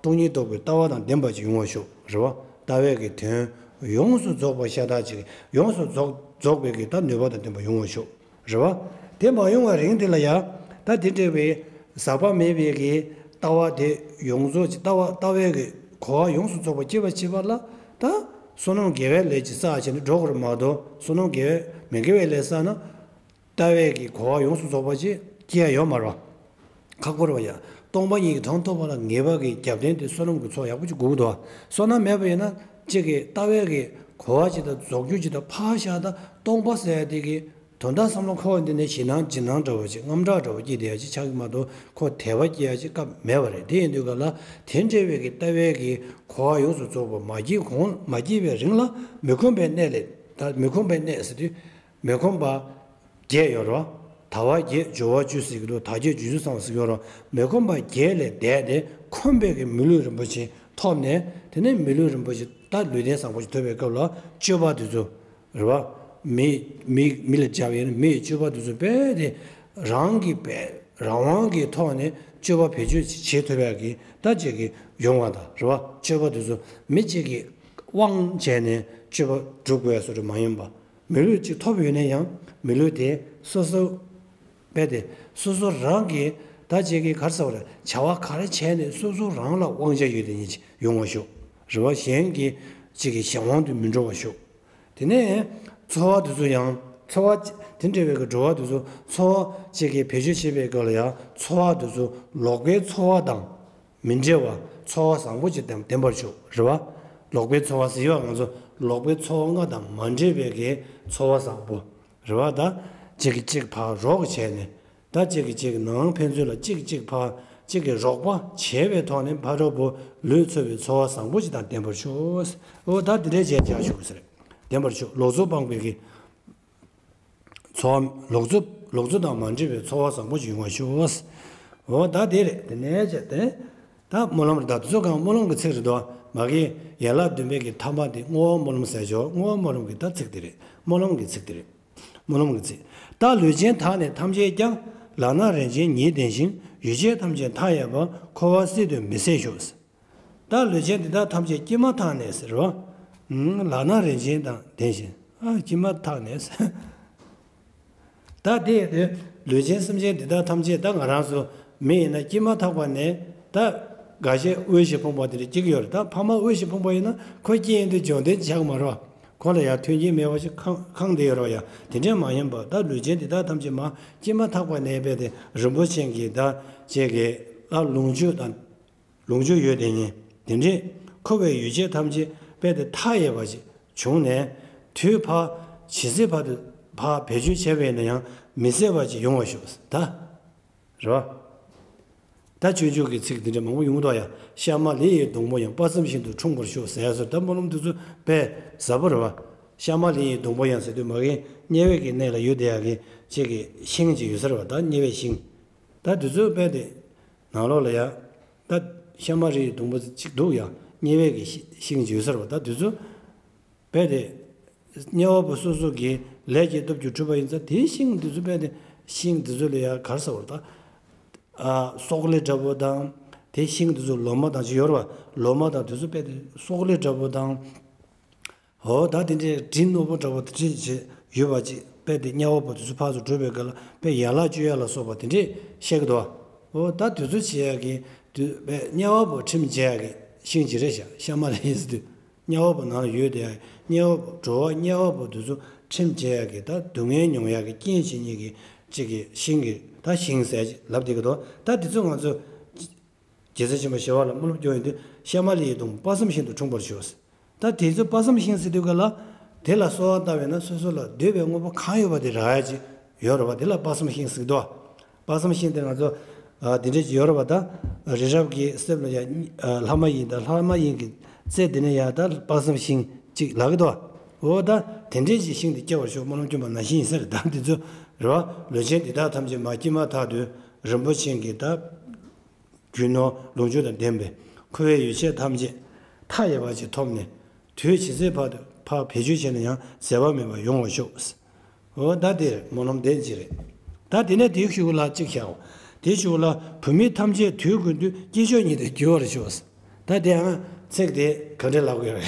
སྟོང་ཉིད་རྟོགས་པའི་ལྟ་བ་དང་ལྡན་པ་ཅིག་ཡོང་བར་ཤོག། རེད་བ། ལྟ་བའི་གི་དོན་ཡོངས་སུ་རྫོགས་པ་ཤ་སྟག་ཅིག། ཡོངས་སུ་རྫོགས་རྫོགས་པའི་གི་ད་ནུས་པ་དང་ལྡན་པ་ཡོང་བར་ཤོག། རེད་བ། དེ་མ་ཡོང་བའི་རིང་དེ་ལ་ཡ། ད་དེ་འདྲ་བའི་ཟག་པ་མེད་པའི་གི་ལྟ་བ་དེ་ཡོངས་རྫོགས་ཀྱི་ལྟ་བ། ལྟ་བའི་གི་གོ་བ་ཡོངས་སུ་རྫོགས་པ་སྐྱེ་བར་བྱེད་པ་ལ། ད་བསོད་ནམས་དགེ་བའི་ལས་ཀྱི་བསགས་བྱས་ནས་འགྲོ་དགོས་རེད་མ་གཏོགས། བསོད་ནམས་དགེ་བའི་མི་དགེ་བའི་ལས་བསགས་ན། ལྟ་བའི་གི་གོ་བ་ཡོངས་སུ་རྫོགས་པ་ཅིག་སྐྱེ་ཡ་ཡོད་མ་རེད། ཁག་པོ་རེད་བ་ཡ། སྟོང་པ་ཉིད་ཀྱི་དོན་རྟོགས་པ་ལ་ངེས་པ་གི་རྒྱབ་རྟེན་དེ་བསོད་ནམས་ཀྱི་ཚོགས་ཡག་པོ་ཅིག་དགོས་ཀྱི་འདུག། བསོད་ནམས་མེད་པ་ཡིན་ན་ཅིག་གི་ལྟ་བའི་གི་གོ་བ་ཅིག་དང་རྫོགས་རྒྱུ་ཅིག་དང་ཕར་བཞག། ད་སྟོང་པ་ཟེར་ཡ་དེ་གི་དོན་དག་བསམ་བློ་འཁོར་བ་འདི་ནས་ཞེད་སྣང་འཇིགས་སྣང་འདྲ་བོ་ཅིག། དངངས་སྐྲག་འདྲ་བོ་སྐྱེས་བསྡད་ཡ་ཅིག་ཆགས་ཀྱི་མ་གཏོགས། ཁོ་དད་པ་སྐྱེ་ཡ་ཅིག་སྐབས་མེད་པ་རེད། དེ་ཡིན་དུས་ག་ལ། དེ་འདྲ་བའི་གི་ལྟ་བའི་གི་གོ་བ་ཡོངས་སུ་རྫོགས་པ་མ་སྐྱེས་གོང་མ་སྐྱེས་པའི་རིང་ལ། མི་ཁོམ་པའི་གནས་ལས། ད་མི་ཁོམ་པའི་གནས་ཟེར་དུས། མི་ཁོམ་པ་བརྒྱད་ཡོད་རེད། དལ་བ་བརྒྱད། འབྱོར་བ་བཅུ་ཟེར་གྱི་འདུག། དལ་བརྒྱད་འབྱོར་བཅུ་ཟེར་གྱི་ཡོད་རེད། མི་ཁོམ་པ་བརྒྱད་ལས་འདས་ཏེ། ཁོམ་པའི་གི་མི་ལུས་རིན་པོ་ཆེ་ཐོབ་ནས། དེ་ནས་མི་ལུས་རིན་པོ་ཆེ། ད་ལུས་རྟེན་བཟང་པོ་ཞིག་ཐོབ་པའི་སྐབས་ལ། སྤྱོད་པ་དེ་ཚོ། རེད་བ། མི་མི་མི་ལ་སྦྱར་བ་ཡིན་ན། མིའི་སྤྱོད་པ་དེ་ཚོ་རྦད་དེ་རང་གི་རྦད་རང་དབང་གི་ཐོག་ནས་སྤྱོད་པ་བེད་སྤྱོད་བྱེད་ཐུབ་ཡག་གི་ད་ཅིག་གི་ཡོང་བ་དང་། རེད་བ། སྤྱོད་པ་དེ་ཚོ་མི་གཅིག་གི་དབང་བྱས་ནས་སྤྱོད་པ་སྒྲུབ་དགོས་ཡ་བཟོ་འདྲ་མ་ཡིན་པ། མི་ལུས་གཅིག་ཐོབ་ཡོད་ན་ཡང་། མི་ལུས་དེ་སོ་སོ་རྦད་དེ་སོ་སོ་རང་གིས་ད་ཅིག་གི་ག་རེ་ཟེར་བ་རེད། བྱ་བ་ག་རེ་བྱས་ནས་སོ་སོ་རང་ལ་དབང་ཆ་ཡོད་དེ་ཉིད་ཡོང་བ་ཤོག། རེད་བ། གཞན་གྱི་ཅིག་གི་གཞན་དབང་དུ་མི་འགྲོ་བ་ཤོག། དེ་ནས་ཚོར་བ་དེ་ཚོ་ཡང་། ཚོར་བ་དེ་འདྲ་བའི་གི་འགྲོ་བ་དེ་ཚོ། ཚོར་བ་ཅིག་གི་བེད་སྤྱོད་བྱེད་པའི་སྐབས་ལ་ཡང་། ཚོར་བ་དེ་ཚོ་ལོག་པའི་ཚོར་བ་དང་མི་འབྲལ་བ། ཚོར་བ་བཟང་པོ་ཅིག་དང་ལྡན་པར་ཤོག། རེད་བ། ལོག་པའི་ཚོར་བ་ཟེར་བ། ང་ཚོ་ལོག་པའི་ཚོར་བ་ལྔ་དང་མ་འདྲེས་པའི་གི་ཚོར་བ་བཟང་པོ། རེད་བ། ད་གཅིག་གིས་གཅིག་ཕར་རོགས་བྱས་ནས། ད་གཅིག་གིས་གཅིག་ནང་ཕན་ཚུན་ལ་གཅིག་གིས་གཅིག་ཕར་གཅིག་གིས་རོགས་པ་བྱས་པའི་ཐོག་ནས། ཕ་རོལ་པོ་ལུས་འཚོ་བའི་ཚོར་བ་བཟང་པོ་ཞིག་དང་ལྡན་པར་ཤོག། འོ་ད་འདི་འདྲའི་བྱས་བྱས་ཤོག་ཟེར། ལྡན་པར་ཤོག། ལོག་འཚོ་སྤངས་པའི་གི་ཚོར་བ། ལོག་འཚོ་ལོག་འཚོ་དང་མ་འདྲེས་པའི་ཚོར་བ་བཟང་པོ་ཞིག་ཡོང་བར་ཤོག། འོ་ད་དེ་རེད། དེ་ནས་བྱས་ཏེ། ད་སྨོན་ལམ་རེད། ད་དེ་ཚོ་གང་སྨོན་ལམ་གྱི་ཚིག་རེད་དོ། མ་གི་ཡན་ལག་བདུན་པའི་གི་ཐ་མ་དེ་བསྔོ་བ་སྨོན་ལམ་ཟེར་ཆོག། བསྔོ་བ་སྨོན་ལམ་གྱི་ད་ཚིག་དེ་རེད། སྨོན་ལམ་གྱི་ཚིག་དེ་རེད། སྨོན་ལམ་གྱི་ཚིག། ད་ལུས་ཅན་དག་ནི་ཐམས་ཅད་ཀྱང་། ལག་ན་རིན་ཆེན་ཉིད་ལྡན་ཞིང་། ཡུལ་ཅན་ཐམས་ཅད་མཐའ་ཡས་པ། འཁོར་བ་སྲིད་དུ་མི་ཟད་ཤོག། ད་ལུས་ཅན་འདི་དག་ཐམས་ཅད་དཀྱིལ་མ་ཐག་ནས་ཟེར་རོ། ལག་ན་རིན་ཆེན་དང་ལྡན་ཞིང་། ཨ་དཀྱིལ་མ་ཐག་ནས་ཟེར། ད་དེ་དེ་ལུས་ཅན་སེམས་ཅན་འདི་དག་ཐམས་ཅད། ད་ང་རང་ཚོ་མི་ཡིན་ན་དཀྱིལ་མ་ཐག་པ་ནས། ད་འགའ་ཤས་དབུལ་ཞིང་ཕོངས་པ་དེ་འདྲ་སྐྱེ་གི་ཡོད་རེད། ད་ཕ་མ་དབུལ་ཞིང་ཕོངས་པ་ཡིན་ན། ཁོ་སྐྱེ་ཡོང་དུས་འབྱོར་ལྡན་ཆགས་མ་རེད་བ། ཁོ་ལ་ཡང་མཐུན་རྐྱེན་མེད་པ་ཞིག་ཁེངས་ཁེངས་བསྡད་ཡོད་རེད་བ་ཡ། དེ་འདྲས་མ་ཡིན་པ། ད་ལུས་ཅན་འདི་དག་ཐམས་ཅད་མར་དཀྱིལ་མ་ཐག་པ་ནས་རྦད་དེ་རིན་པོ་ཆེ་གི་ད་ཅིག་གི་ལ་ལོངས་སྤྱོད་དང་། ལོངས་སྤྱོད་ཡོད་དེ་ཉིད་དེ་འདྲས། འཁོར་བའི་ཡུལ་ཅན་ཐམས་ཅད་རྦད་དེ་མཐའ་ཡས་པ་ཞིག་བྱུང་ནས། དུས་ཕར་ཇི་སྲིད་བར་དུ་ཕར་བེད་སྤྱོད་བྱས་པས་ན་ཡང་མི་ཟད་པ་ཞིག་ཡོང་བར་ཤོག། ད་རེད་བ། ད་སྤྱོད་འཇུག་གི་ཚིག་འདི་འདྲ་མང་པོ་ཡོང་འདུག་ཡ། ཤ་མ་ལི་ཡི་སྡོང་པོ་ཡང་། དཔག་བསམ་ཤིང་དུ་འཁྲུངས་པར་ཤོག་ཟེར་ཡ་སོགས། ད་སྨོན་ལམ་འདི་ཚོ་དཔེ་ཟབ་པོ་རེད་བ། ཤ་མ་ལི་ཡི་སྡོང་པོ་ཡང་ཟེར་དུས། མ་གི་དམྱལ་བའི་གི་གནས་ལ་ཡོད་བསྡད་ཡ་གི་ཅིག་གི་ཤིང་ཅིག་ཡོད་ས་རེད་བ། ད་དམྱལ་བའི་ཤིང་། ད་འདི་ཚོ་རྦད་དེ་ནང་ལོགས་ལ་ཡ། ད་ཤ་མ་རི་ཡི་སྡོང་པོ་ཅིག་འདུག་ཡ། དམྱལ་བའི་གི་ཤི་ཤིང་ཅིག་ཡོད་ས་རེད་བ། ད་འདི་ཚོ་རྦད་དེ་དམྱལ་བ་པོ་སོ་སོ་གི་ལས་ཀྱི་སྟོབས་ཀྱིས་གྲུབ་པ་ཡིན་ཙང་། དེའི་ཤིང་འདི་ཚོ་རྦད་དེ་ཤིང་འདི་ཚོ་ལ་ཡ་ག་རེ་ཟེར་བ་རེད། ད་ཨ་སོག་ལེ་འདྲ་པོ་དང་། དེ་ཤིང་འདི་ཚོ་ལོ་མ་དང་ཅིག་ཡོད་རེད་བ། ལོ་མ་དང་དེ་ཚོ་རྦད་དེ་སོག་ལེ་འདྲ་པོ་དང་། འོ་ད་དེ་འདྲའི་དྲི་རྣོ་པོ་འདྲ་པོ་དེ་འདྲས་ཅིག་ཡོད་པ་ཅིག། རྦད་དེ་དམྱལ་བ་པོ་དེ་ཚོ་ཕར་ཚུར་འགྲོ་བའི་སྐབས་ལ་རྦད་ཡན་ལག་བཅོ་ཡ་ལ་སོགས་པ་དེ་འདྲས་བཤད་ཀྱི་འདུག། འོ་ད་དེ་ཚོ་བྱེད་ཡ་གི་དུས་རྦད་དམྱལ་བ་པོ་ཁྲིམས་འཇལ་ཡ་གི་ཤིང་ཅིག་རེད་ཤག། ཤ་མ་ལི་ཡི་ཟེར་དུས། དམྱལ་བ་པོ་ནང་ལ་ཡོད་དེ། དམྱལ་བ་པོ་འགྲོ་བ་དམྱལ་བ་པོ་དེ་ཚོ་ ཁྲིམས་བཅད་ཡག་གི་ད་སྡུག་བསྔལ་མྱོང་ཡག་གི་རྐྱེན་བྱེད་མཁན་གྱི་གཅིག་གི་ཤིང་གི་ད་ཤིང་ཟེར་ལབ་བསྡད་ཀྱི་འདུག་ད་དེ་ཚོ་ང་ཚོ་རྗེ་བཙུན་ཆེན་པོ་ཞི་བ་ལྷ་སྨོན་ལམ་སྐྱོར་ཡོང་དུས་ཤ་མ་ལི་ཡི་སྡོང་དཔག་བསམ་ཤིང་དུ་འཁྲུངས་པར་ཤོག་ད་དེ་ཚོ་དཔག་བསམ་ཤིང་ཟེར་དུས་ག་ལ་དེ་ལ་གསོལ་བ་བཏབ་པས་ན་སོ་སོ་ལ་འདོད་པའི་དངོས་པོ་གང་ཡོད་པ་དེ་རག་ཡ་ཅིག་ཡོད་རེད་བ། དེ་ལ་དཔག་བསམ་ཤིང་ཟེར་གི་འདུག་དཔག་བསམ་ཤིང་དེ་ང་ཚོ་ཨ་དེ་འདྲས་ཅིག་ཡོད་རེད་བ། ད་རི་རབ་ཀྱི་གསེབ་ལ་ཡ་ཨ་ལྷ་མ་ཡིན་ད་ལྷ་མ་ཡིན་གྱི་རྩེ་དེ་ནས་ཡ་ད་དཔག་བསམ་ཤིང་ཅིག་ལབ་གི་འདུག་འོ་ད་དེ་འདྲས་ཀྱི་ཤིང་དེ་སྐྱེ་བར་ཤོག་སྨོན་ལམ་སྐྱོན་པ་ནང་བཞིན་ཡིན་ས་རེད། ད་དེ་ཚོ་རེད་བ། ལུས་ཅན་འདི་དག་ཐམས་ཅད་མ་སྐྱེས་མ་ཐག་ཏུ་རིན་པོ་ཆེ་གི་ད་རྒྱུ་ནོར་ལོངས་སྤྱོད་དང་ལྡན་པའི་འཁོར་བའི་ཡོ་བྱད་ཐམས་ཅད་མཐའ་ཡས་པ་ཅིག་ཐོབ་ནས་དུས་ཇི་སྲིད་བར་དུ་ཕར་བེད་སྤྱོད་བྱས་ན་ཡང་ཟད་པ་མེད་པར་ཡོང་བར་ཤོག་འོ་ད་དེར་སྨོན་ལམ་དེ་ཅི་རེད། ད་དེ་ནས་དེའི་གཞུག་ལ་གཅིག་བྱའོ། དེའི་གཞུག་ལ་བུད་མེད་ཐམས་ཅད་དུས་ཀུན་ཏུ་སྐྱེས་མཆོག་ཉིད་དུ་འགྱུར་བར་ཤོག་ད་དེའང་ཚིག་དེ་ག་འདྲས་ལབ་དགོས་རེད།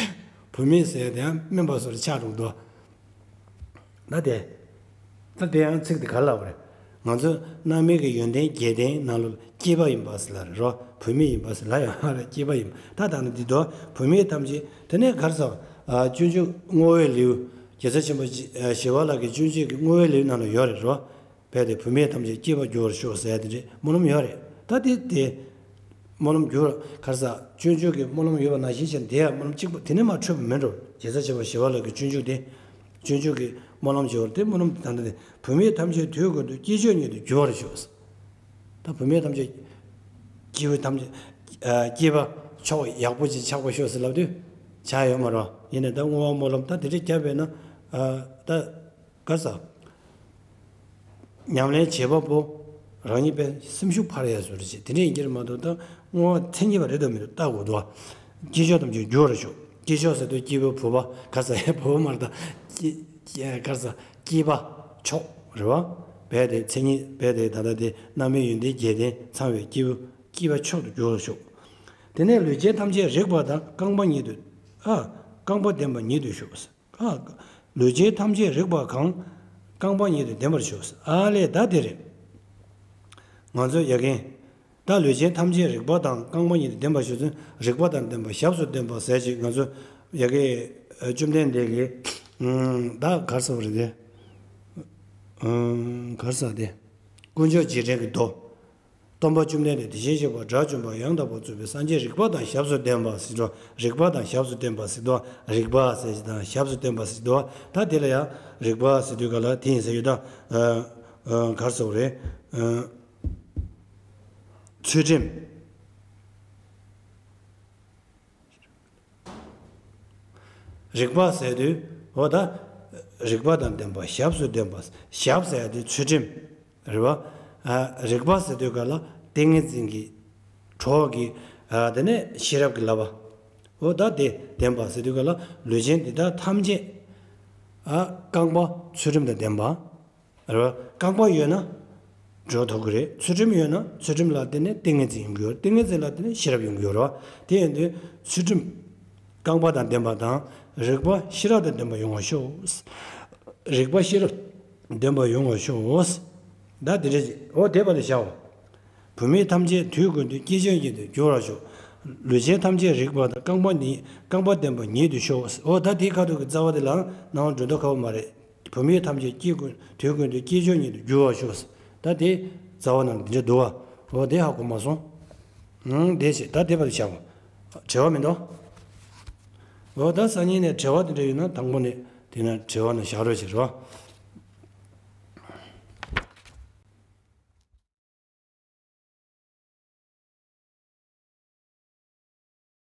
བུད་མེད་ཟེར་དེའང་སྨན་པ་སོགས་ཆགས་འགྲོ་འདུག་ད་དེ། ད་དེ་ཡང་ཚིག་དེ་ག་རེ་ལབ་པ་རེད། ང་ཚོ་རྣམ་སྨིན་གྱི་ཡོན་ཏན་བརྒྱད་ལྡན་ནང་ལོགས་སྐྱེས་པ་ཡིན་པ་ཟེར་ལབ་རེད་རོ། བུད་མེད་ཡིན་པ་ཟེར་ལབ་ཡོང་རེད། སྐྱེས་པ་ཡིན་པ། ད་ད་ནི་འདི་དོ་བུད་མེད་ཐམས་ཅད་དེ་ནས་ག་རེ་ཟེར། ཨ་སྤྱོད་འཇུག་བསྔོ་བའི་ལེའུ། རྒྱལ་སྲས་ཆེན་པོ་ཞི་བ་ལྷ་གི་སྤྱོད་འཇུག་གི་བསྔོ་བའི་ལེའུ་ནང་ལ་ཡོད་རེད་རོ། རྦད་དེ་བུད་མེད་ཐམས་ཅད་སྐྱེས་པར་འགྱུར་བར་ཤོག་ཟེར་ཡ་དེ་འདྲའི་སྨོན་ལམ་ཡོད་རེད། ད་དེ་དེ། སྨོན་ལམ་འགྱུར་ག་རེ་ཟ། སྤྱོད་འཇུག་གི་སྨོན་ལམ་ཡོད་པ་ནང་བཞིན་བྱས་ནས་དེ་ཡང་སྨོན་ལམ་གཅིག་པ་དེ་ནས་མར་འཕྲོས་པ་མིན་འགྲོ། རྒྱལ་སྲས་ཆེན་པོ་ཞི་བ་ལྷ་གི་སྤྱོད་འཇུག་དེ། སྤྱོད་འཇུག་གི་སྨོན་ལམ་བྱེད་པར་དེ་སྨོན་ལམ་དེ་ད་ལྟ་དེ་བུད་མེད་ཐམས་ཅད་དུས་ཀུན་ཏུ་སྐྱེས་མཆོག་ཉིད་དུ་འགྱུར་བར་ཤོག་ད་བུད་མེད་ཐམས་ཅད་སྐྱེས་བུ་ཐམས་ཅད་ཨ་སྐྱེས་པ་མཆོག་ཡག་པོ་ཅིག་ཆགས་པར་ཤོག་ཟེར་ལབ་དུས་ཆགས་ཡོད་མ་རེད། ཡིན་ནའི་ད་བསྔོ་བ་སྨོན་ལམ་ད་དེ་འདྲ་བརྒྱབ་པས་ན་ཨ་ད། ག་རེ་ཟ། ཉམས་ལེན་བྱེད་པ་པོ་རང་ཉིད་པའི་སེམས་ཤུགས་འཕར་ཡ་བཟོ་འདྲ་བྱེད། དེ་འདྲ་ཡིན་གྱི་རེད་མ་གཏོགས་ད་བསྔོ་བ་མཚན་ཉིད་པ་རེད་དམ་མེད་དམ་ལྟ་དགོས་འདུག་སྐྱེས་མཆོག་ཐམས་ཅད་འགྱུར་བར་ཤོག་སྐྱེས་མཆོག་ཟེར་དུས་སྐྱེས་བུ་བུ་པ་ག་རེ་ཟ། ཡ་བུ་པ་མ་རེད་ད། སྐྱེས་ག་རེ་ཟ། སྐྱེས་པ་མཆོག་རེད་བ། རྦད་དེ་མཚན་ཉིད་རྦད་དེ་ད་ལྟ་དེ་རྣམ་སྨིན་ཡོན་ཏན་བརྒྱད་ལྡན་ཚང་བའི་སྐྱེས་བུ་སྐྱེས་པ་མཆོག་ཏུ་འགྱུར་བར་ཤོག་དེ་ནས་ལུས་ཅན་ཐམས་ཅད་རིག་པ་དང་རྐང་པ་ཉིད་དུ། ཨ། རྐང་པ་ལྡན་པ་ཉིད་དུ་ཤོག་ཨ། ལུས་ཅན་ཐམས་ཅད་རིག་པ་གང་། རྐང་པ་ཉིད་དུ་ལྡན་པར་ཤོག་ཨ་ལས་ད་དེ་རེད། ང་ཚོ་ཡ་གིན། ད་ལུས་ཅན་ཐམས་ཅད་རིག་པ་དང་རྐང་པ་ཉིད་དུ་ལྡན་པར་ཤོག་ཟེར། རིག་པ་དང་ལྡན་པ་ཞབས་སུ་ལྡན་པ་ཟེར་ཅིག་ང་ཚོ་ཡ་གི་བཅོམ་ལྡན་འདས་ཀྱིས་ད་ག་རེ་ཟེར་བ་རེད་དེ། ག་རེ་ཟེར་དེ། དཀོན་མཆོག་རྗེས་དྲན་གྱི་མདོ། སྟོན་པ་བཅོམ་ལྡན་འདས་དེ་བཞིན་གཤེགས་པ་དགྲ་བཅོམ་པ་ཡང་དག་པར་རྫོགས་པའི་སངས་རྒྱས་རིག་པ་དང་ཞབས་སུ་ལྡན་པ་ཟེར་འགྲོ། རིག་པ་དང་ཞབས་སུ་ལྡན་པ་ཟེར་འདུག་རིག་པ་ཟེར་དང་ཞབས་སུ་ལྡན་པ་ཟེར་འདུག་ད་དེ་ལ་ཡང་རིག་པ་ཟེར་དུས་ག་ལ་དེ་ཡིན་ཟེར་ཡོད་ད། ཨ། ཨ། ག་རེ་ཟེར་བ་རེད། ཨ། ཚུལ་ཁྲིམས། རིག་པ་ཟེར་དུས་འོ་ད། རིག་པ་དང་ལྡན་པ་ཞབས་སུ་ལྡན་པ། ཞབས་ཟེར་ཡ་དེ་ཚུལ་ཁྲིམས་རེད་བ། ཨ། རིག་པ་ཟེར་དུས་ག་ལ་ཏིང་ངེ་འཛིན་གྱི་གྲོགས་ཀྱི། ཨ། དེ་ནས་ཤེས་རབ་ཀྱི་བསླབ་པ། འོ་ད་དེ་ལྡན་པ་ཟེར་དུས་ག་ལ་ལུས་ཅན་འདི་དག་ཐམས་ཅད། ཨ། རྐང་པ་ཚུལ་ཁྲིམས་དང་ལྡན་པ། རེད་བ། རྐང་པ་ཡོད་ན་འགྲོ་ཐུབ་ཀྱི་རེད། ཚུལ་ཁྲིམས་ཡོད་ན་ཚུལ་ཁྲིམས་ལ་བརྟེན་ནས་ཏིང་ངེ་འཛིན་ཡོང་གི་ཡོད་རེད། ཏིང་ངེ་འཛིན་ལ་བརྟེན་ནས་ཤེས་རབ་ཡོང་གི་ཡོད་རེད་བ། དེ་ཡིན་དུས་ཚུལ་ཁྲིམས་རྐང་པ་དང་ལྡན་པ་དང་རིག་པ་ཤེས་རབ་དང་ལྡན་པ་ཡོང་བར་ཤོག་རིག་པ་ཤེས་རབ་ལྡན་པ་ཡོང་བར་ཤོག་ད་དེ་འདྲ་ཅིག་འོ་དེ་བར་དུ་བྱའོ། བུད་མེད་ཐམས་ཅད་དུས་ཀུན་ཏུ་སྐྱེས་མཆོག་ཉིད་དུ་འགྱུར་བར་ཤོག་ལུས་ཅན་ཐམས་ཅད་རིག་པ་དང་རྐང་པ་ནི་རྐང་པ་ལྡན་པ་ཉིད་དུ་ཤོག་འོ་ད་དེའི་ཁ་ཐུག་གི་རྩ་བ་དེ་ལའང་སྣང་བ་འགྲོ་འདུག་ཁ་བོ་མ་རེད། བུད་མེད་ཐམས་ཅད་སྐྱེས་ཀུན་དུས་ཀུན་ཏུ་སྐྱེས་མཆོག་ཉིད་དུ་འགྱུར་བར་ཤོག་ད་དེ་རྩ་བ་ནང་འདི་འདྲ་འདུག་བ། འོ་དེ་ཧ་གོ་མ་སོང་། ཨང་། དེ་བྱས་ད་དེ་བར་བཞག་འབྲེལ་བ་མི་འདུག་འོ་ད་སང་ཉིན་ནས་འབྲེལ་བ་དེ་འདྲ་ཡོད་ན་དང་པོ་ནས་དེ་ན་འབྲེལ་བ་ནང་བཞག་རོགས་བྱེད་རོགས།